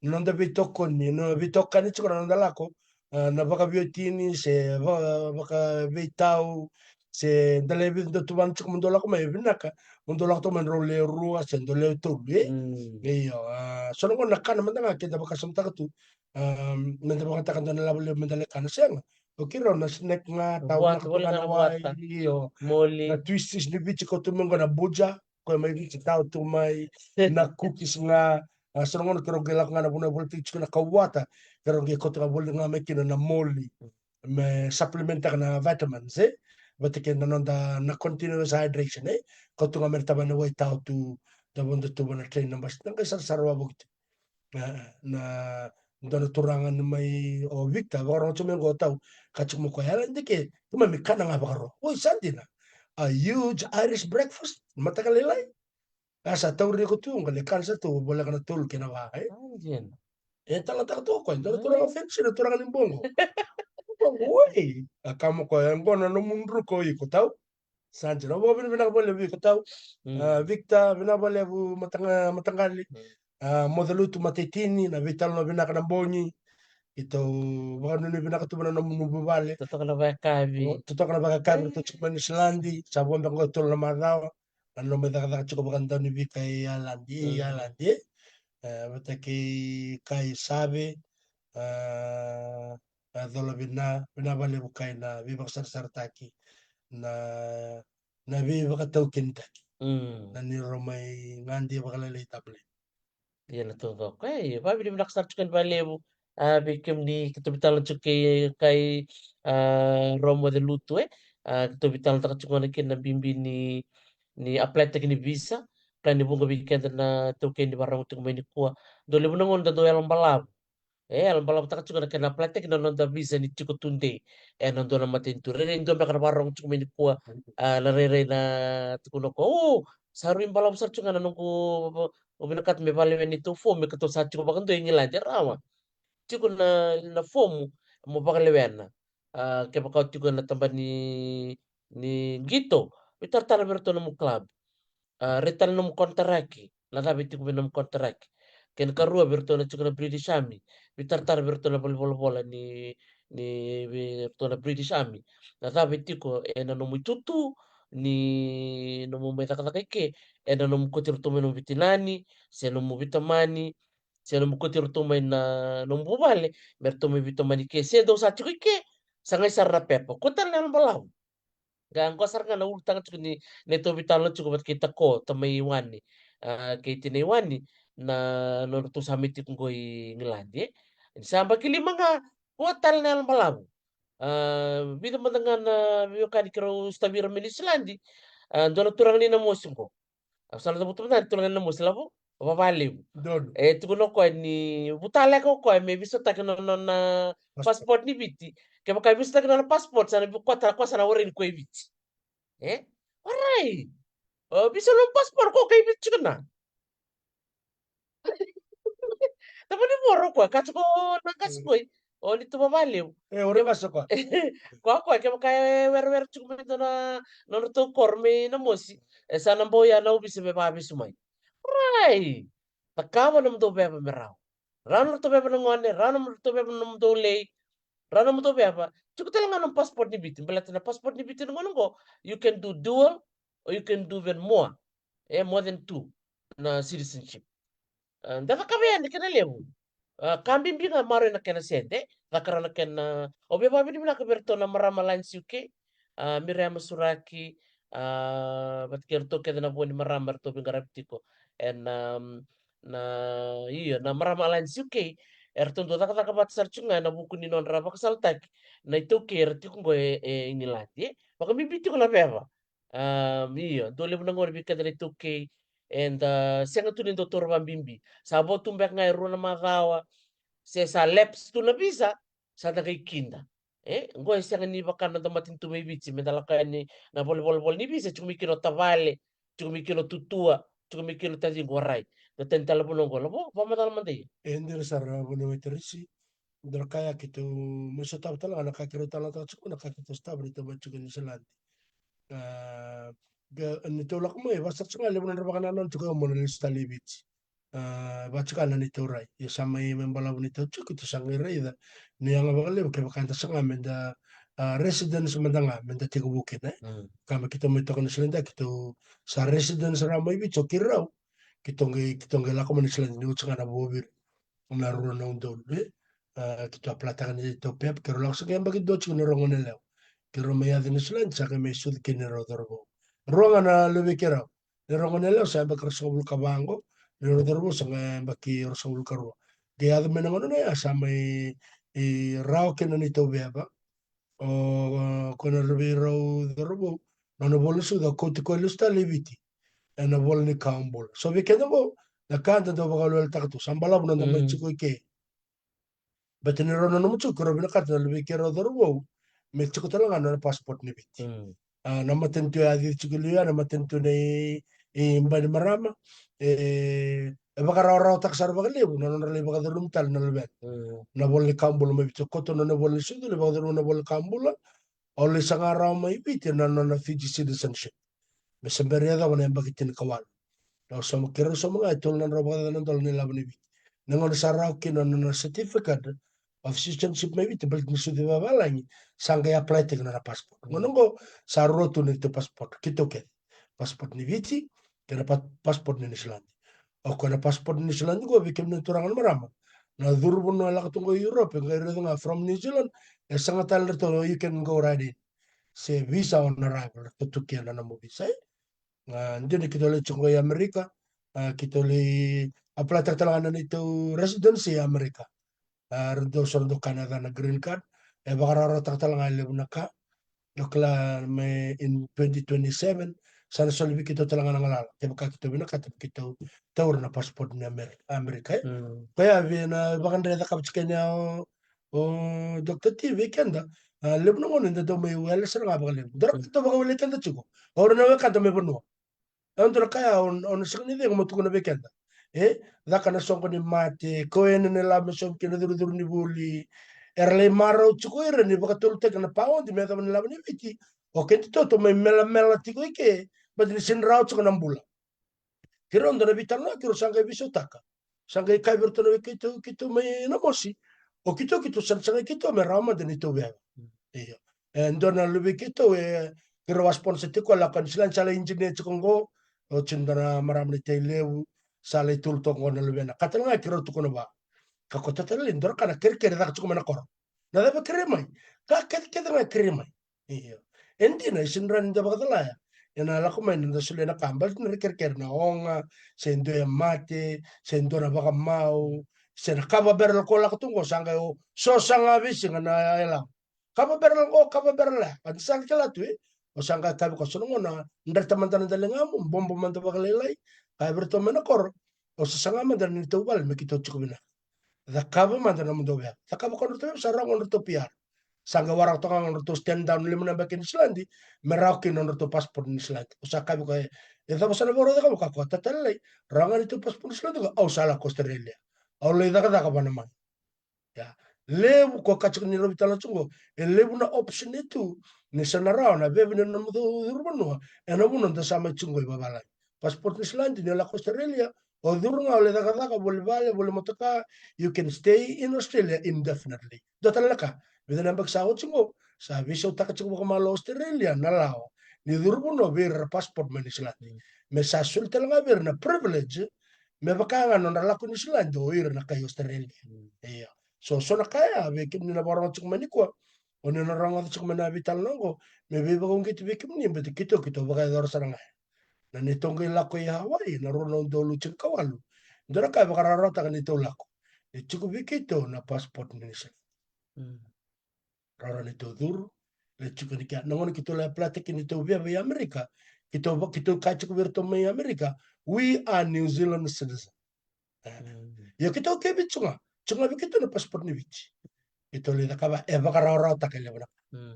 na noda veitokoni, na veitokani tiko na noda lako, a, na vakaviotini, se va-, vakaveitau, se da lewe vica dou tuvana tiko mo dou lako mai, e vinaka mo dou lako toka mai drau lewe rua se dou lewe tolu, e? Mm. Io, a, so na gauna na kana mada ga ke da vakasamataka tu, a, me da vakataka dua na lavo levu me da lai kana, sega. O keirau na snack ga, tau vata, na vata, na wai, io. Moli. Na twisties ni Viti, kau tu mai qo na buja, koya mai Viti, tau tu mai, na cookies ga, a, so na gauna keirau qai lako ga na vanua e volitaki tiko na kauvata, keirau qai kauta ga voli ga mai kina na moli. Me supplement taka na vitamins, e? Vata kei na noda na continuous hydration, e? Kau tu ga mai na tavana wai tau tu, da vodo tu va na train na basi, na qai sarasara wavoki tu. E, na dua na turaga ni mai o Victor, vakarogo tu mai qo tau, ka tu mai koya, yala dike, tu mai mi kana ga vakaro. Oi, sa dina. A huge Irish breakfast, mataka lailai. A sa tauri iko tu, qai le kana sa tu, voleka na tolu kei na va, e? Sa dina. E talataka tu o koya, dua na turaga fancy, na turaga ni boqo. Boqo, oi. A kaya mai o koya, e qo na nomu druka o iko tau. Sa dina, au vakavinavinaka vakalevu vei iko tau. Mm. A, Victor, vinaka vakalevu mataqa-, mataqali. Mm. A, Mocelutu, mataitini, na veitalanoa vinaka na bogi. Keitou vakanuinui vinaka tu vua na nomu vuvale. Totoka na vakayakavi. O, totoka na vakayakavi, mm, ratou tiko mai Niusiladi. Sa vo beka qo e tolu na macawa. Na nomu icakacaka tiko vakadaunivika e Ialadi, e, mm, Ialadi, e. E, vata kei Kai Save, a, a, Cola, vina, vinaka vakalevu Kai na veivakasarasarataki, na, na veivakataukenitaki. Mm. Na neirau mai gade vakalailai tablet. Ia na taucoko. E, vakavinavinaka sara tiko yani vakalevu, a, vei kemuni, keitou veitalanoa tiko kei Kai, a, Rua Mocelutu, e. A, keitou veitalanoataka tiko gona kina na bibi ni, ni apply-taki ni visa. Ka ni vuqa vei keda na taukei ni vakarorogo tiko mai nikua, dau levu na gauna da dau yalo balavu. E, yalo balavutaka tiko na kena apply-taki na noda visa ni tiko tudei ena dua na matanitu. Rairai dua beka na vakarorogo tiko mai nikua, a, na rairai na tukuna o koya, o, sa rui balavu sara tiko ga na noqu, o, vinakata me vakalewena neitou fomu, me keitou sa tiko vakadua e Igiladi. E rawa. Tiko na, na fomu mo vakalewena. A, kevaka o tiko ena tabana ni, ni qito, veitaratara vei iratou na nomu club. A, rai tale na nomu konitaraki, na cava e tiko vei na nomu konitaraki. Kena karua, vei iratou na tiko na British Army, veitaratara vei iratou na valenivolavola ni, ni, vei iratou na British Army, na cava e tiko ena nomu itutu ni nomu mai cakacaka i ke, ena nomu kauti iratou mai nomu veitinani, se nomu veitamani, se nomu kauti iratou mai na nomu vuvale me ratou mai veitomani i ke, se dou sa tiko i ke. Sa qai sara na pepa. Kua tale na yalo balavu. Qai qo sara ga na ulutaga tiko ni neitou veitalanoa tiko vata kei Tako, tamai Wani, a, kei tinai Wani, na nodratou sa mai tiko qo i Igiladi, e. Ni sa yabaki lima ga, kua tale na yalo balavu. A, vica mada ga na veiwekani keirau sotavi ira mai Niusiladi, a, dua na turaga ni Namosi qo. Au sa na cavuta mada na turaga ni Namosi, lavo vavalevu. Donu. E tukuna o koya ni vutaleka o koya me veisautaki na nona, na passport ni Viti. Kevaka e veisautaki na nona passport, sa na vei koya tale, koya sa na warai ni koya e Viti. E? Warai. O visa lo passport ko kai visa tiko na. Tama ni voro ko ka tiko na ka tiko. O ni tu vavalevu. E, o re vasa ko. Ko ko ke ka e were were tiko me na na to kor me na mosi. E sa na boya na ovisa me vavisa mai. Rai. Takava na mudou veva me rau. Rau na mudou veva na gone, rau na mudou veva na mudou lei. Rau na mudou veva. Tiko tale ga na passport ni Viti. Baleta na passport ni Viti na gone go. You can do dual or you can do even more. E, more than two na citizenship. A, da cakava yani kena levu. A, ka bibi ga maro ena kena sede. Cakara na kena, o via vakavinavinaka vei iratou na marama Alliance U K. A, Miriam Suraki, a, vata kei iratou kece na vua ni marama eratou veiqaravi tiko. Ena, na, io, na marama Alliance U K, eratou dau cakacaka vata sara tiko ga ena vuku ni nodra vakasalataki na iTaukei era tiko qo e, e Igiladi, e. Vakabibi tiko na veva. A, io, dau levu na gauna vei keda na iTaukei eda sega tu ni dau taura vakabibi. Sa vo tu beka ga e rua na macawa, se sa lapse tu na visa, sa da qai kida. E, qo e sega ni vaka na noda matanitu mai Viti, me da lako yani na volavolavola ni visa, tiko mai kina o tavale, tiko mai kina o tutua, tiko mai kina o taciqu, warai. Da tani tale vanua qo, lavo, vakamacala mada ia. E, dina sara, vanua mai Tarisi. Dou na kaya keitou mai sotava tale ga na ka keirau talanoataka tiko, na ka keitou sotava ni tou mai tiko i Niusiladi. A, qai ni tou lako mai, vaka sara tiko ga e levu na nodra vakanananu tiko, au mo na lesu tale i Viti. A, vaka tiko ga na neitou rai. Ia sa mai, mai balavu neitou tiko, keitou sa qai raica ni yaga vakalevu kevaka eda saga me da, a, residence mada ga me da tekivu kina, e. Mm. Ka me keitou mai toka Niusiladi, keitou sa residence rawa mai Viti, o keirau. Keitou qai, keitou qai lako mai Niusiladi ni oti ga na vuaviri na rua na udolu, e. A, keitou apply-taka neitou pepa, keirau lako sa qai yabaki dua tiko na rua gone yalewa. Keirau mai yaco i Niusiladi, sa qai mai sucu kina na rua cauravou. Rua ga na luvei keirau. Na rua gone yalewa sa yabaki ruasagavulu ka va qo, na rua cauravou sa qai yabaki ruasagavulu ka rua. Qai yaco mai na gauna ya sa mai, e, rawa kina na neitou veva. O, ko na rua vei rau cauravou, na nona vola ni sucu, a kauti koya lesu tale i Viti ena vola ni kawa bula. So vei keda qo, na ka da dau vakaweleweletaka tu, sa balavu na noda mai tiko i ke. Baleta ni rau nanuma tiko, keirau vinakata na luvei keirau cauravou me tiko tale ga na nona passport ni Viti. Mm. A, na matanitu e a cici tiko i liu ya, na matanitu nei, e, Bainimarama, e, e vakarawarawataka sara vakalevu na nodra lai vakacurumi tale na luvena. Mm. Na vola ni kawa bula mai Viti, koto na nona vola ni sucu, lai vakacurumi na vola ni kawa bula, au lai saga rawa mai Viti na nona Fiji citizenship. Me se bera ni yacova na yabaki tinikawalu. Rau sauma, keirau sauma ga e tolu na drau vakacaca na dola na ilavo ni Viti. Na gauna sa rawa kina na nona certificate of citizenship mai Viti, baleta ni sucu i vavalagi, sa qai apply-taki na nona passport. Mm. Gauna qo sa rua tu na neitou passport, keitou kece. Passport ni Viti kei na pa-, passport ni Niusiladi. O koya na passport ni Niusiladi qo, vei kemuni na turaga, na marama, na curu vanua e lako tu qo i Europe, e qai raica ga from New Zealand, e saga tale ratou, you can go right in. Se visa on arrival, ratou tu kina na nomu visa, e. A, dina keitou lai tiko qo i Amerika, a, keitou lai apply-taka tale ga na neitou residency i Amerika. A, ra dau, so ra dau kaya na yacana green card. E vakarawarawataka tale ga e levu na ka. Dou kila me in twenty twenty-seven, sa na soli vei keitou tale ga na galala. Kevaka keitou vinakata me keitou taura na passport ni Amer-, Amerika, e. Mm. Koya vei na vakadre e cakava tiko kina o, o Doctor T vei keda. A, levu na gauna eda dau mai wele sara ga vakalevu. Dou ra, mm, dau vakawele keda tiko. O ira na wekada mai vanua. E dua na ka ya, o, o na sega ni cegu mo tukuna vei keda. E, caka na soqo ni mate, kau ena na ilavo me saumi kina curucuru ni vuli. Era lai marau tiko ira ni vakatolutaki na paodi me yacova na ilavo ni Viti. O keda tou mai melamela tiko i ke, baleta ni sega ni rawa tiko na bula. Keirau dua na veitalanoa keirau sa qai veisautaka. Sa qai kaya vei iratou na wekeitou, keitou mai Namosi. O keitou, keitou sa na sagai keitou me rawa mada ni tou veva. Io. E dua na luvei keitou, e, keirau a sponsor tiko, lako i Niusiladi, sa lai engineer tiko qo. O tiko dua na marama ni Tailevu, sa lai tolu toka qo na luvena. Ka tale ga keirau tukuna vua. Ka ko tata lali, dua na ka na kerekere caka tiko mai na koro. Na cava kerei mai? Ka kecekece ga kerei mai. Io. E dina, e sega ni rawa ni da vakacalaya. Ena lako mai na da solia na ka, baleta ni ra kerekere na oga, se dua e mate, se dua na vakamau, se na kava barrel ko lako tu qo, sa qai o, so sa ga veisiga na yalava. Kava barrel qo, kava barrel ya. A ni sa kila tu, e? O sa qai kaya vei koya, so na gauna, dreta mada na daligamu, bobo mada vakalailai, kaya vei iratou mai na koro, o sa saga mada na neitou vale me keitou tiko vinaka. Cakava mada na nomudou veva. Cakava ko na nodratou veva, sa rawa qo na nodratou P R. Sa qai waraka toka ga nodratou stand down lima na yabaki e Niusiladi me rawa kina nodratou passport ni Niusiladi. Au sa kaya vei koya, e cava sa na vakarau cakava? Ka koya, tata lailai, rawa ga neitou passport ni Niusiladi, au sa lako Australia. Au lai cakacaka vua na mama. Ia, levu ko ka tiko ni rau veitalanoa tiko qo, e levu na option e tu ni sa na rawa na veve ni nomu curu vanua ena vanua da sa mai tiko qo i vavalagi. Passport ni Niusiladi, ni o lako Australia, o curu ga, o lai cakacaka, voli vale, voli motoka, you can stay in Australia indefinitely. Dua tale na ka, vica na yabaki sa oti qo, sa veisautaka tiko vakamalua o Australia na lawa ni curu vanua vei ira era passport mai Niusiladi. Me sa soli tale ga vei ira na privilege me vaka ga nodra lako i Niusiladi o ira na kai Australia. Ia. So, so na ka ya, vei kemuni na vakarorogo tiko mai nikua, o ni na rogoca tiko mai na veitalanoa qo, me veivakauqeti vei kemuni, baleta keitou, keitou vakayacora sara ga ya. Na neitou qai lako i Hawaii na rua na udolu tinikawalu, dua na ka e vakarawarawataka neitou lako, e tiko vei keitou na passport ni Niusiladi. Rau na neitou curu, le tiko ni kea. Na gauna keitou lai apply-taki neitou via vei Amerika, keitou va-, keitou kaya tiko vei iratou mai Amerika, we are New Zealand citizen. E. Ia keitou ke Viti tiko ga, tiko ga vei keitou na passport ni Viti. Keitou lai cakava, e vakarawarawataka e levu na ka.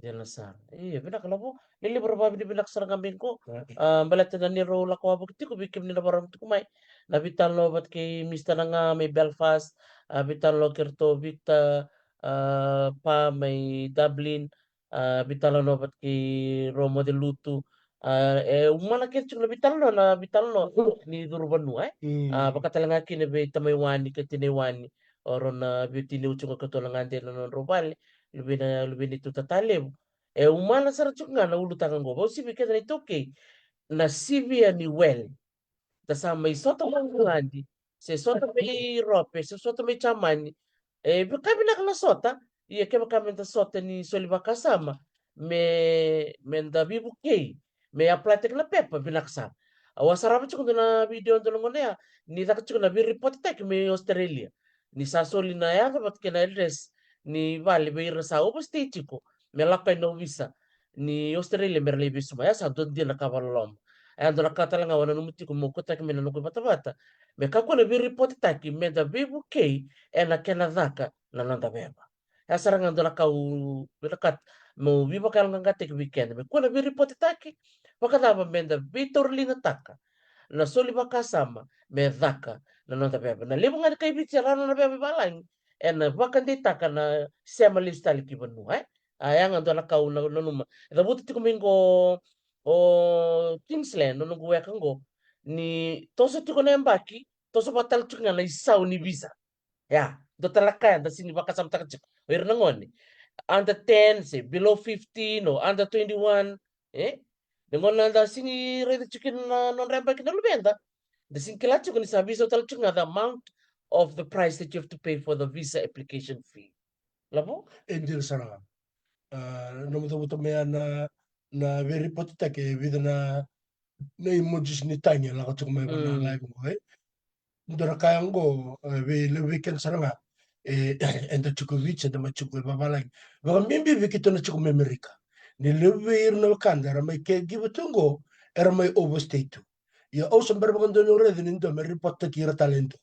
Dina sara. Io, vinaka Lavo. Lelevu ra vavinavinaka sara ga mai qo. A, baleta na neirau lako wavoki tiko, vei kemuni na vakarorogo tiko mai, na veitalanoa vata kei Mister Naga mai Belfast, a, veitalanoa kei ratou Victor, a, Pa mai Dublin, a, veitalanoa vata kei rau Mocelutu. A, e umana kece tiko na veitalanoa, na veitalanoa ni curu vanua, e. A, vaka tale ga kina vei tamai Wani kei tinai Wani, o rau na veiwatini, oti ga keitou na gade ena nodrau vale, luvena, luvena i Tuta Talevu. E umana sara tiko ga na ulutaga qo. Vausivi keda na iTaukei, na sivia ni wele. Da sa mai sota mai Igiladi, se sota mai Iurope, se sota mai Jamani. E vaka vinaka na sota, ia kevaka meda sota ni soli vakasama, me, meda veivukei, me apply-taki na pepa, vinaka sara. Au a sarava tiko dua na video dua na gauna ya, ni caka tiko na veiripotitaki mai Australia. Ni sa soli na yaca vata kei na address ni vale vei ira sa overstay tiko, me lako yani na ovisa ni Australia mera lai veisumaya. Sa dua dina na ka vakaloloma. E dua na ka tale ga au nanuma tiko meu kauta mai na noqu ivatavata, me kakua na veiripotitaki, meda veivukei ena kena caka na noda veva. E sara ga dua na ka au vinakata meu veivakayaloqaqataki vei keda, me kua na veiripotitaki. Vakacava meda veitauriligataka na soli vakasama me caka na noda veva? Na levu ga ni kai Viti era na nona veva i valagi, ena vakadeitaka na sema lesu tale ki vanua, e. A, ya ga dua na ka au na, nanuma. E cavuta tiko mai qo o Kingsland, na noqu weka qo, ni toso tiko na yabaki, toso vata tale tiko ga na isau ni visa. Ia, dua tale na ka eda sega ni vakasamataka tiko. O ira na gone under ten, se below fifteen, or under twenty-one, e? Na gauna da sega ni raica tiko kina na nodra yabaki na luveda, da sega ni kila tiko ni sa veisau tale tiko ga the amount of the price that you have to pay for the visa application fee. Lavo? E dina sara ga. A, nomu cavuta mai ya na, na veiripotitaki, e vica na, na emojis ni tagi e lako tiko mai vei na live qo, e. Dua na ka ya qo, e, vei, levu vei keda sara ga, e, eda tiko Viti, eda mai tiko i vavalagi. Vakabibi vei keitou na tiko mai Amerika. Ni levu vei ira na wekada era mai caregiver tu qo, era mai overstay tu. Ia au sa bera vakadua niu raica ni dua me ripotitaki ira tale e dua.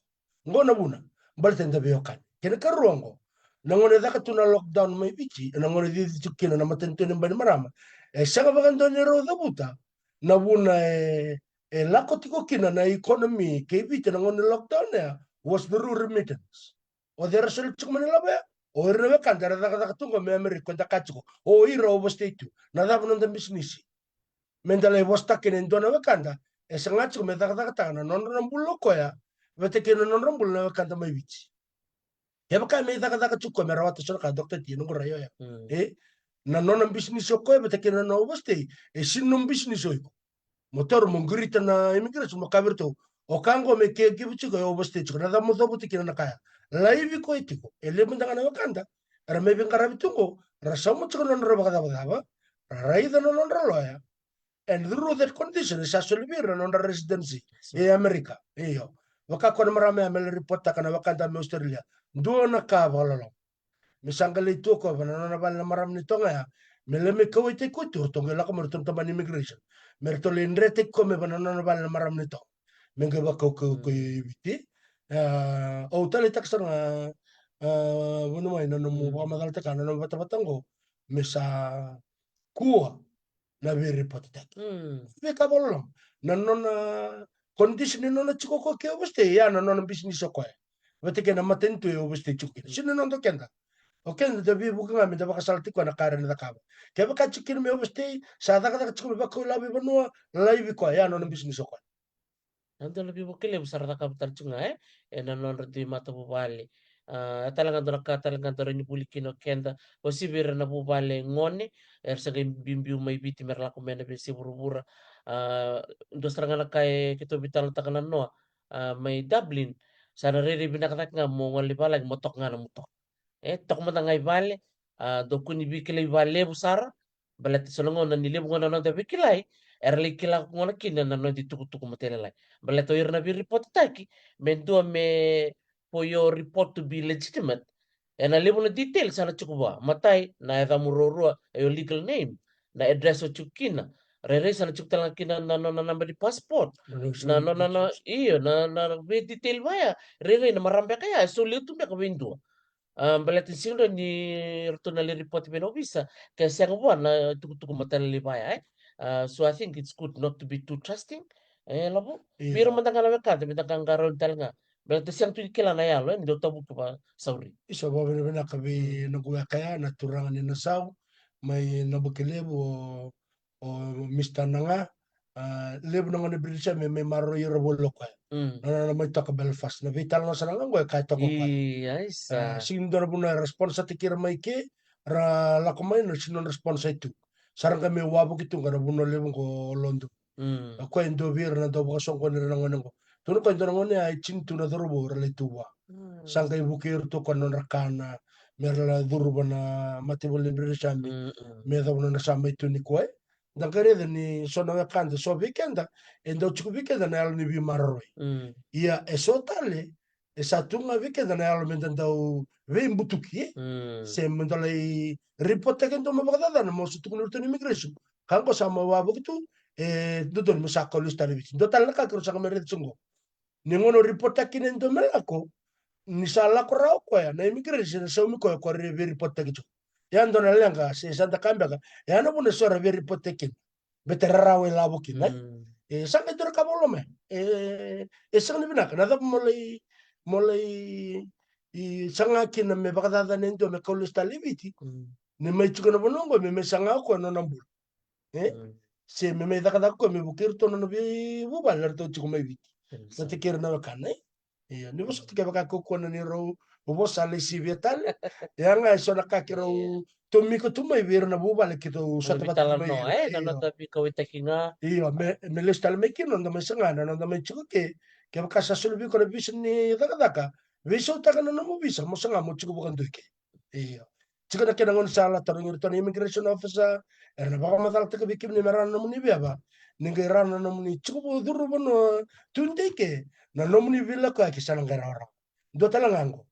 Qo na vuna, baleta eda veiwekani. Kena karua qo, na gauna e caka tu na lockdown mai Viti, ena gauna e cici tiko kina na matanitu ni Bainimarama, e sega vakadua ni rau cavuta na vuna e, e lako tiko kina na economy kei Viti ena gauna ni lockdown ya, was the real remittance. O cei era soli tiko mai na ilavo ya? O ira na wekada era cakacaka tu qo mai Amerika, ko da kaya tiko, o ira overstay tu. Na cava noda bisinisi? Meda lai vosataka kina e dua na wekada e saga tiko me cakacakataka na nodra na bula o koya vata kei na nodra bula na wekada mai Viti. Kevaka me cakacaka tiko o koya me rawata so na ka, Doctor T, noqu rai oya. E, na nona bisinisi o koya vata kei na nona overstay, e sega ni nomu bisinisi o iko. Mo taura mo qirita na immigration mo kaya vei iratou, o ka qo me caregiver tiko, e overstay tiko, na cava mo cavuta kina na ka ya? Laivi koya tiko. E levu mada ga na wekada era mai veiqaravi tu qo, ra sauma tiko na nodra vakacavacava, ra raica na nodra loya, and through that condition e sa soli vei ira na nodra residency e Amerika. Io. Vaka koya na marama ya me lai ripotaka na wekada mai Australia. Dua na ka vakaloloma. Me sa qai lai tu o koya va na nona vale na marama ni Toga ya, me lai mai kauwaitaki koya tu, ratou qai lako mai ratou na tabana ni immigration me ratou lai dretaki koya mai va na nona vale na marama ni Toga, me qai vakaukauwa koya i Viti. A, au taleitaka sara ga, a, vuni mai na nomu vakamacalataka na nomu vatavata oqo me sa kua na veiripotetaki. Veika vakaloloma. Na nona condition ni nona tiko ko ke overstay, ya na nona business o koya. Vata kei na matanitu e overstay tiko kina. Sina noda o keda. O keda da veivuke ga me da vakasalataki koya na ka era na cakava. Kevaka tiko kina me overstay, sa cakacaka tiko me vakau lavo i vanua, laivi koya, ya nona business o koya. Na dua na veivuke levu sa ra cakava tale tiko ga, e, ena nodra dui matavuvale. A, e tale ga dua na ka tale ga dau rawa ni vuli kina o keda, o sivira na vuvale gone era sa qai biubiu mai Viti me ra lako mai na veiyasai vuravura. A, dua sara ga na ka e keitou veitalanoataka na noa, a, mai Dublin, sa na rairai vinaka cake ga mo gole i valagi mo toka ga na motoka. E toka mada ga i vale, a, dau kua ni veikilai vakalevu sara, baleta so na gauna ni levu ga na noda veikilai, era lai kila gona kina na noda itukutuku matailalai. Baleta o ira na veiripotetaki, me dua me for your report to be legitimate, ena levu na detail sa na tiko vua. Matai, na yacamu ruarua, e, your legal name, na address o tiko kina. Rairai sa na tiko tale ga kina na nona naba ni passport. Na nona, na, io, na, na veidetail vaya. Rairai na marama beka ya e solia tu beka vei dua. A, baleta ni sega ni ratou na lai ripoti vei na ovisa ke sega vua na tukutuku matailalai vaya, e. A, so I think it's good not to be too trusting. E, lavo. Vei ira mada ga na wekada, meda qaqarauni tale ga. Baleta sega tu ni kila na yalo, e, ni dau tavuki vakasauri. Isa, vakavinavinaka vei noqu weka ya na turaga ni Nasau mai Nabukelevu, o, o Mister Naga. A, levu na gone British me mai maroroi ira voli o koya. Na nona mai toka Belfast. Na veitalanoa sara ga oqo e kaya toka o koya. Sega ni dua na vanua era sponsor-taki ira mai ke, ra lako mai, na sega ni nodra sponsor tu. Sa ra qai mai wavoki tu ga na vanua levu oqo o Lodonu. O koya e dua vei ira na dau vakasoqoni ira na gone oqo. Tukuna o koya e dua na gone ya e tini tu na cauravou era lai tu vua. Sa qai vukei iratou o koya na nodra kana, me ra la curuva na mataivalu ni British Army. Me yacova na nodra sa mai tu nikua, e. Da qai raica ni so na wekada, so vei keda, e dau tiko vei keda na yalo ni veimaroroi. Ia, e so tale, e sa tu ga vei keda na yalo meda dau veibutuki, e? Se meda lai ripotaki e dua me vakacacana, mo sa tukuna o ratou na immigration. Ka oqo sa mai wavoki tu, e dodonu me sa kau lesu tale i Viti. Dua tale na ka keirau sa qai mai raica tiko oqo. Ni gauna o ripotaki kina e dua me lako, ni sa lako rawa o koya, na immigration na saumi koya o koya e veiripotaki tiko. Ia dua na leqa, se sa da kaya beka, ia na vuna so era veiripotaki kina. Beta rarawa e lavo kina, e? E sa qai dua na ka vakaloloma. E, e sega ni vinaka. Na cava mo lai, mo lai, i saga kina me vakacacana e dua me kau lesu tale i Viti. Ni mai tiko na vanua oqo me mai saga o koya na nona bula. E? Se me mai cakacaka o koya me vukei iratou na nona veivuvale, eratou tiko mai Viti. Vata kei ira na wekana, e? Ia, ni vosota kevaka e kaukaua na neirau vosa lai sivia tale. Ia ga e so na ka keirau tomika tu mai vei ira na vuvale keitou sota vata tu mai, e, na noda veikauwaitaki ga. Io, me, me lesu tale mai kina na noda mai saga, na noda mai tiko ke. Kevaka sa soli vei iko na visa ni cakacaka, veisautaka na nomu visa mo saga mo tiko vakadua i ke. Io. Tiko na kena gauna sa la tarogi iratou na immigration officer, era na vakamacalataka vei kemuni me rawa na nomuni veva. Ni qai rawa na nomuni tiko vakacuru vanua tudei ke, na nomuni veilakoyaki sa na qai rawarawa. Dua tale ga oqo.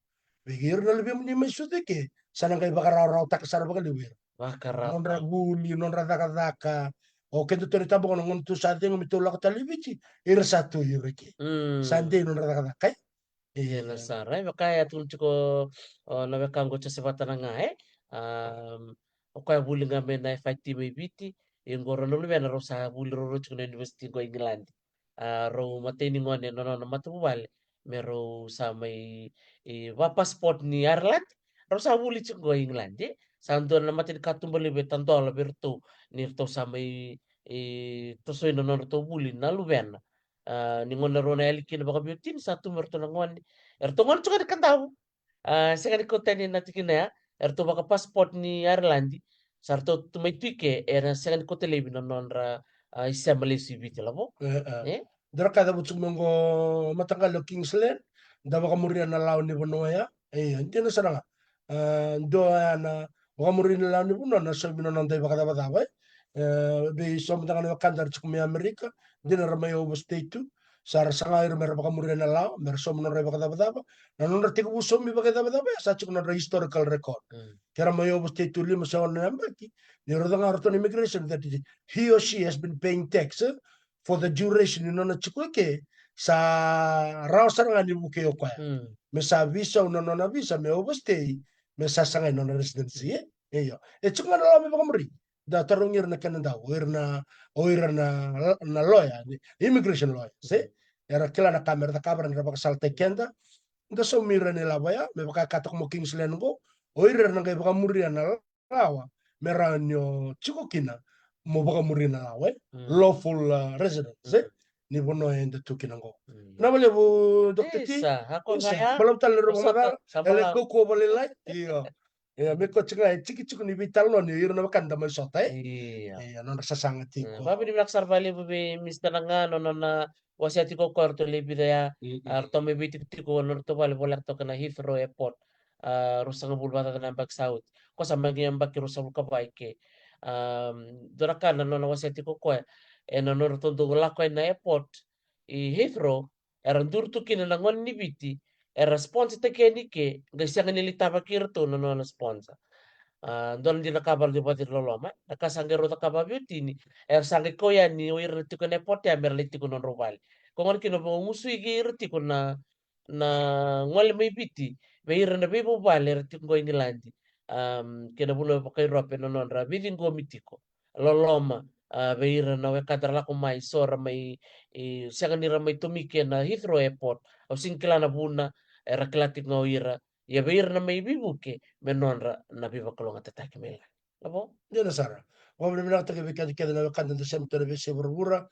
Vei ira na luvemuni mai Suva ke, sa na qai vakarawarawataka sara vakalevu ira. Vakarau. Nodra vuli, nodra cakacaka. O keda tu e Taiwan, na gauna tu sa cegu me tou lako tale i Viti, ira sa tu ira ke. Sa dei nodra cakacaka, e? Ia na sara, e, vaka e a tukuna tiko, o, na weka oqo Joseph Vata na ga, e. A, o koya vuli ga mai na F I T mai Viti, e, oqo rau na luvena rau sa vuli rau rau tiko na university oqo i Igiladi. A, rau matai ni gone na nona matavuvale me rau sa mai, e, va passport ni Ireland, rau sa vuli tiko oqo i Igiladi, e. Sa dua na matai ni katuba levu e tadola vei iratou ni ratou sa mai, e, tosoi na nodratou vuli na luvena. A, ni gauna rau na yali kina vakaveiwatini sa tu me ratou na gone. Eratou gone tu ga ni Kadavu. A, sega ni kau tani na tikina ya. Eratou vaka passport ni Ireland. Sa ratou tu mai tu i ke, era sega ni kauta laivi na nodra, a, isema lesu i Viti, lavo. E, e. E? Dua na ka e cavuti tiko mai oqo, mataqali o Kingsland, da vakamuria na lawa ni vanua ya. E, dina sara ga. A, dua ya na vakamuria na lawa ni vanua, na saumi na noda ivakacavacava, e. E, vei so mada ga na wekada era tiko mai Amerika, dina era mai overstay tu. Sa ra saga ira me ra vakamuria na lawa, me ra sauma na nodra ivakacavacava. Na nodra tekivu saumi ivakacavacava ya sa tiko na nodra historical record. Ke ra mai overstay tu lima se ono na yabaki, ni raica ga o ratou na immigration that he or she has been paying tax, e, for the duration ni nona tiko eke, sa rawa sara ga ni vukei o koya. Mm. Me sa visa na nona visa me overstay, me sa sagai nona residency, e? Io. E tiko ga na lawa me vakamuri. Da tarogi ira na kena dau, o ira na, o ira na, na lawyer, ni immigration lawyer, se? Era kila na ka mera cakava, era vakasalataki keda. Da saumi ira na ilavo ya, me vaka e kaya tiko mai o Kingsland qo, o ira era na qai vakamuria na lawa, me rawa ni o tiko kina, mo vakamuria na lawa, e? Mm. Lawful, uh, residence, e? Mm. Ni vanua eda tu kina qo. Mm. Vinaka vakalevu, Doctor T. Isa, hako. Isa, ga ya. Balavu tale na rua, sa balavu, sa balavu. Ele kaukauwa vakalailai. Io. Ia, me koti ga e tikitiki ni veitalanoa ni ira na wekada mai sota, e? Ia. Ia, nodra sasaga tiko. Mm, vakavinavinaka sara vakalevu vei Mister Nagano, nona wasea tiko o koya ratou lewe vica ya. Mm, mm. A ratou mai veitikotiko na nodratou vale voleka toka na Heathrow Airport. A, ruasagavulu vakacaca na yabaki sa oti. Ko sa mai yabaki ruasagavulu ka va eke. Am, dua na ka na nona wasea tiko o koya, ena nodratou dau lako ina airport i Heathrow, era duri tu kina na gone ni Viti, era sponsor taki yani ke, qai sega ni lai tavaki iratou na nona sponsor. A, dua na dina ka vale ni vakaciriloloma, na ka sa qai rau cakava vei Otini, era sa qai kau yani o ira na tiko ena airport ya mera lai tiko nodrau vale. Ko gona kina vakagusuki ira tiko na, na gole mai Viti, vei ira na veivuvale era tiko qo i Igiladi, am, kei na vanua vaka-Europe, na nodra veiciqomi tiko. Loloma, a, vei ira na wekada ra lako mai, so ra mai, e, sega ni ra mai tomika ena Heathrow Airport. Au sega ni kila na vuna, era kila tiko ga o ira. Ia vei ira na mai veivuke, me nodra na veivakalougatataki mai lai. Avo? Dina sara. Vakavinavinakataki vei keda kece na wekada da sema tu ena veiyasai vuravura.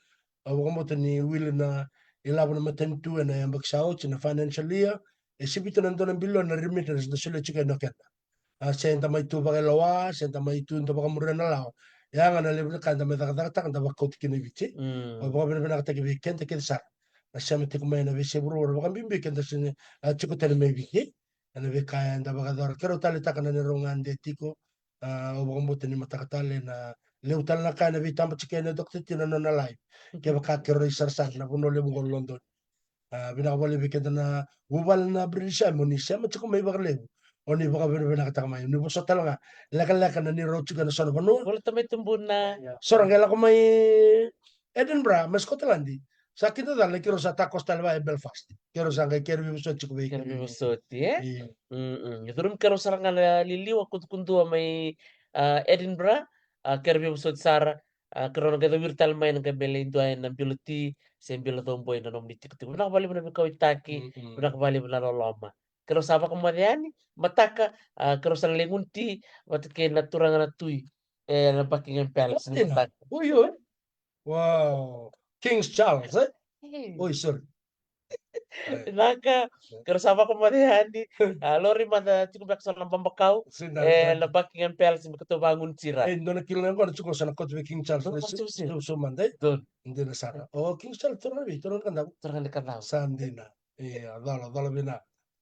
Au vakabauta ni wili na ilavo na matanitu ena yabaki sa oti, na financial year. E sivita na dua na bilioni na remittance da solia tiko yani o keda. A, se da mai tu vakailoa, se da mai tu da vakamuria na lawa. Ya ga na levu ni ka da mai cakacakataka, da vakauta kina i Viti. Mm. Au vakavinavinakataki vei keda kece sara na sema tiko mai ena veiyasai vuravura, vakabibi keda sega ni, a, tiko tani mai Viti. Ena veika eda vakayacora, keirau taleitaka na neirau gade tiko. A, au vakabauta ni mataka tale na levu tale na ka ena veitabatikeni o Doctor T na nona live. Kevaka keirau rai sarasara na vanua levu qo o Lodoni. A, vinaka vakalevu vei keda na vuvale na British Army, o ni sema tiko mai vakalevu. O ni vakavinavinakataka mai, o ni vosota tale ga. Lekaleka na neirau tiko ena so na vanua. Bula tamai tubuna. Ia. So ra qai lako mai Edinburgh, mai Scotland. Sa kidacala ni keirau sa takoso tale vaka e Belfast. Keirau sa qai kere veivosoti tiko vei. Kere veivosoti, e? Ia. Mm, mm. Curumi keirau sara ga na liliwa kudukudua mai, a, Edinburgh. A, kere veivosoti sara. A, keirau na qai cawiri tale mai na qai mai lai dua ena bilo ti se bilo cauboy na nomuni tikotiko. Vinaka vakalevu na veikauwaitaki. Mm, mm. Vinaka vakalevu na loloma. Keirau sa vakamoce yani mataka, a, keirau sa na lai gunu ti vata kei na turaga na tui ena Buckingham Palace ni mataka. Oi, oi. Wow. King Charles, e? Oi, sorry. Vinaka, keirau sa vakamoce yani. A, lori mada tiko beka so na babakau ena Buckingham Palace me keitou vagunu ti ra. E, dua na kila na yaqona tiko sa na kauta vei King Charles. Dua na kauta vei King Charles. Dina sara. O King Charles, turaga vei, turaga ni Kadavu. Turaga ni Kadavu. Sa dina. Ia, cola, cola vina.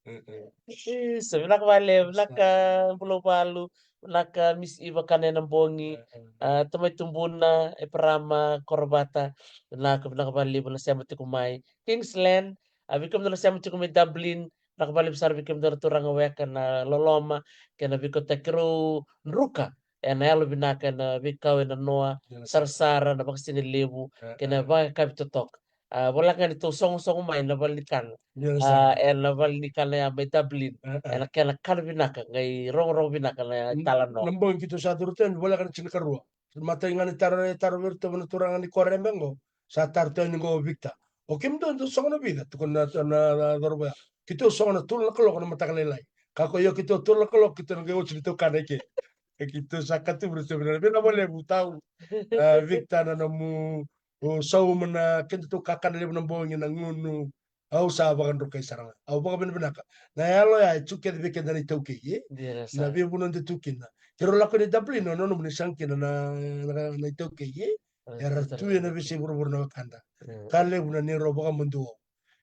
E, e. Isa, vinaka vakalevu, vinaka Bula Valu, vinaka Miss Eva Kana ena bogi. E, e. A, tamai tubuna, Eparama Korovata, vinaka, vinaka vakalevu na sema tiko mai Kingsland, a, vei kemudou na sema tiko mai Dublin, vinaka vakalevu sara vei kemudou na turaga weka na loloma kei na veikautaki, keirau druka ena yalo vinaka, ena veikau, ena noa sarasara, na vakasigalevu kei na vakayakavi totoka. A, voleka ga ni tou sogosogo mai na valenikana. A, ena valenikana ya mai Dublin. Ena kena kana vinaka, qai rogorogo vinaka na italanoa. Na bogi keitou sa curu tu yani, voleka na tinikarua. Matai ga ni taro, e taro vei iratou na turaga ni koro e Beqo. Sa taro tu yani qo o Victor. O kemudou dou sogo na vica? Tukuna na, na, na cauravou ya. Keitou sogo na tolu na kaloko na mataka lailai. Ka ko io, keitou tolu na kaloko keitou na qai oti ni tou kana eke. E keitou sa katubu iratou vinaka, vinaka vakalevu tau. A, Victor, na nomu, o, sauma na kedatou kakana levu na bogi, na gunu. Au sa vakadrukai sara ga. Au vakavinavinaka. Na yalo ya e tu kece vei keda na iTaukei, e? Na veivanua da tu kina. Keirau lako i Dublin, o na nomuni saga kina na, na, na iTaukei, e? Era tu ena veiyasai vuravura na wekada. Ka levu na neirau vakamadua.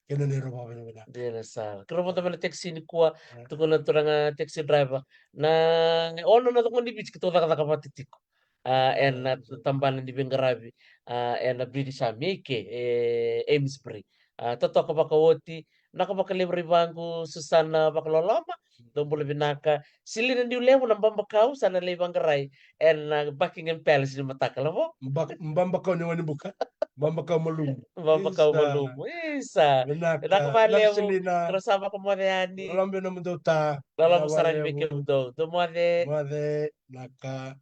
Kei na neirau vakavinavinaka. Dina sara. Keirau vodo mai na taxi nikua, tukuna na turaga taxi driver. Na ono na cagau ni Viti keitou cakacaka vata tiko. A, ena tabana ni veiqaravi, a, ena British Army, e ke, e Amesbury. A, totoka vakaoti, vinaka vakalevu Raivaqu Susana Vakaloloma, Dou bula vinaka. Silina Niulevu na babakau sa na lai vaqarai ena Buckingham Palace ni mataka, lavo? Ba-, babakau ni Wainibuka. Babakau malumu. Babakau malumu. Isa. Vinaka. Vinaka vakalevu. Silina. Keirau sa vakamoce yani. Lalabe nomudou ta. Lalabe sara ni vei kemudou. Dou moce. Moce. Vinaka.